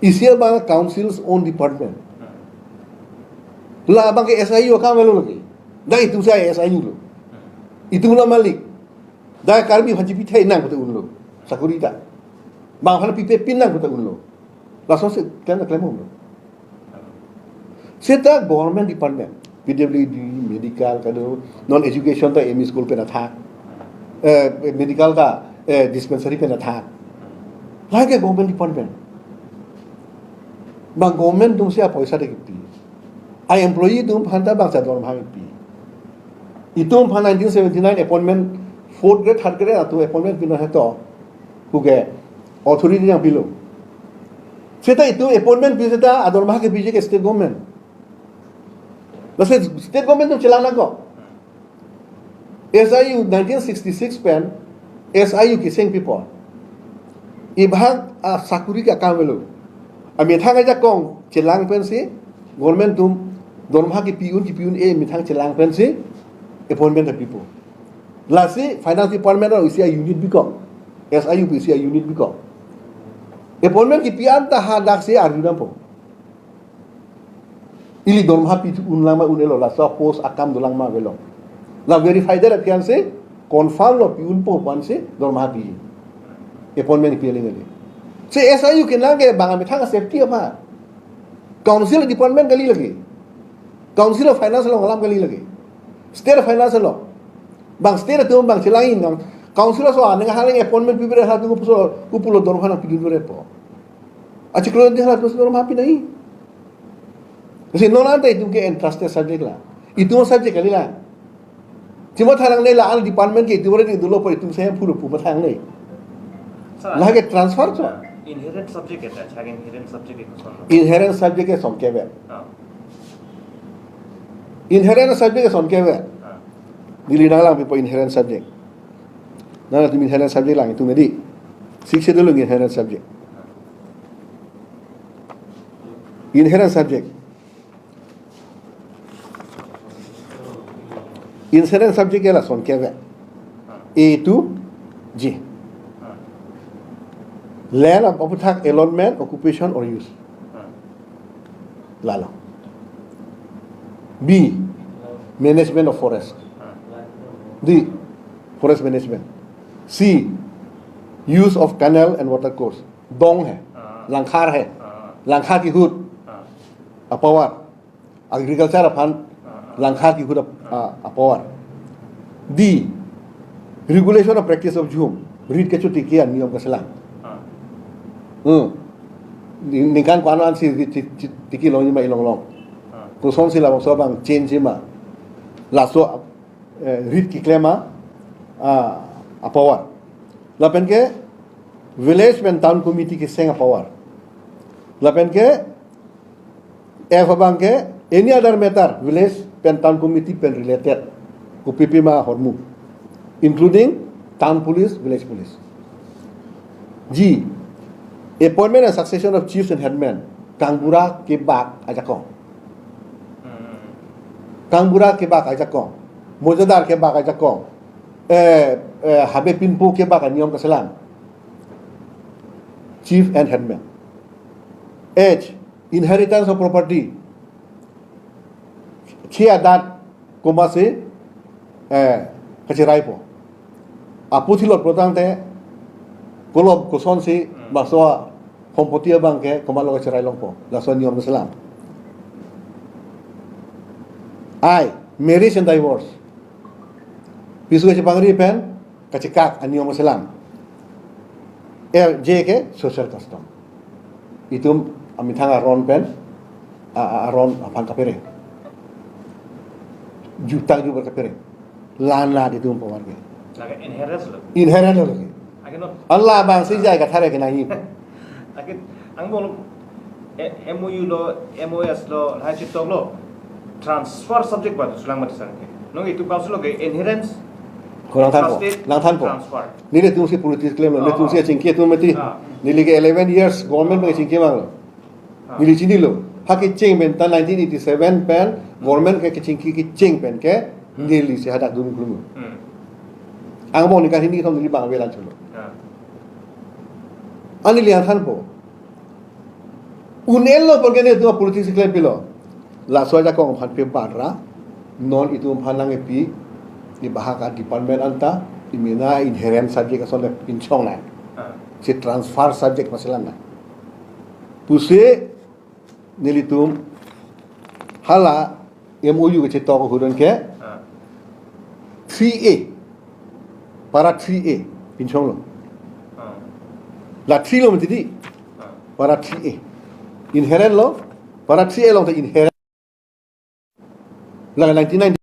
Isi abang council's own department. La abang ke S I U akam lo lagi. Dak itum si S I U lo. Itum la malik. Dak Karbi aphan chipithai nang kota unlo. Sakuri ta. Bang aphan pipe pin nang kota unlo. Laso si kan klemlo. Seta government department, P W D, medical, kado, non education ta M E school pen athak. Eh, medical ta, eh, dispensary pen athak. Lahai ke government department. Bang government atum si apoisa de kipi. A employee atum aphan ta bangso adormaha kipi. Itum aphan nineteen seventy-nine appointment, fourth grade, third grade atum appointment pinon heto. Puke authority nangpilo. Seta itum appointment pi seta adormaha kepiji ke state government. Lasi state government atum chelang nangkok. S I U nineteen sixty-six pen S I U keseng pipo. Ibhag asakuri ke akam avelo. Amethang ajakong chelang pensi government atum dormaha kepi un kepi un-e methang chelang pensi appointment ta pipo. Lasi finance department isi a unit bikok. S I U isi a unit bikok. Appointment kepi anta hadak si arju dampo. Ili dormaha pi unlang ma un-elo, laso post akam dolang ma avelo. La verify det aphi ansi confirm lo pi unpo pu ansi dormaha pi. Appointment pi aling ali. Si S I U kenang ke bang amethang safety aphan. Council department kali lagi. Council of Finance along alam kali lagi. State of Finance along. Bang state atum bang chelang-i nang. Council aso aneng halang appointment pi bere halatum puso upulo dormaha nangpidun bere po. Achiklo di halatum dormaha pi nai. Lasi non anta itum ke entrusted subject la. Itum subject kali la. Chima thanang ne la an department ke itum re dolo po itum saya puru pu mathang ne. Sir, Lahai ke transfer cho. Inherent subject eta, chak inherent subject eta son. Inherent subject ke son keve. Ah. Inherent subject ke son keve. Ah. Neli nanglang pipo inherent subject. Nangtum inherent subject lang itum edi. Sixth Schedule along inherent subject. Inherent subject. Inherent subject ke lason keve. A to G. Land of aphuthak allotment, occupation or use. Lalo. B, management of forest. D, forest management. C, use of canal and water course. Dong hai, langkhar hai, langkhar kihut apower. Agriculture aphan langkhar kihut ap-, a, apower. D, regulation of practice of jhum. Rit kechotiki aniyom keselam. Hmm. Ning-, ningkan ko-an ansi rit che-, che-, tiki longji ma ilong long. Kosonsi labangso abang change ma. Laso, eh, rit keklem a, a, apower. Lapen ke village pen town committee keseng apower. Lapen ke F abang ke any other matter village pen town committee pen related kopipi ma ahormu, including town police, village police. G, appointment and succession of chiefs and headmen. Kangbura kebak ajakong. Kangbura kebak ajakong. Mojadar kebak ajakong. Eh, eh, habe pinpo kebak aniyom keselam. Chief and headman. H, inheritance of property. Khi adat komatsi, eh, kachiraipo. Aputhilot protangte kolob kosonsi, hmm, laso sompoti abang ke komatlo kachirai longpo. Laso niyom keselam. I, marriage and divorce. Piso kachepangri pen kachekak aniyom keselam. L, J ke social custom. Itum amethang aron pen, a, a, aron aphan kapereng. Jutang jubar kapereng. Lan lan itum pawar ke. Lake inherent lo. Inherent lo lake. Akhirnya, alabangsi jai kathare ke nangji. Akhir, angbong, eh, M O U lo, M O S lo, lahai chetok lo. Transfer subject ba tu sulang mati sangke. Nong itum council lo ke inherent, kurang thanpo, trusted, lang thanpo. Transfer. Nelitum si politics keklem lo, ah, nelitum si, ah, chingki atum mati. Ah. Neli ke eleven years government pen chingki mang lo. Ah. Neli chinilo. Ha kecheng pen ta nineteen eighty-seven pen government ke kechingki kecheng pen ke, hmm, neli si hadak dun klum. Hmm. Angbong ningkan hini kethom neli bang avelang cholo. Ah. Ani liang thanpo. Un-elo pen ke nelitum politics keklem pilo. Laso ajakong aphan pe barra, non itum aphan nangkepi, i bahak a-department anta, i mena inherent subject ason le pinchong nang. Ah. Si transfer subject masalah nang. Pusi nelitum hala M O U kachetok ahut an ke, ah, three A, para three A, pinchong lo. Ah. La three lo mati di, ah, para three A. Inherent lo, para three A along ta inherent. La nineteen ninety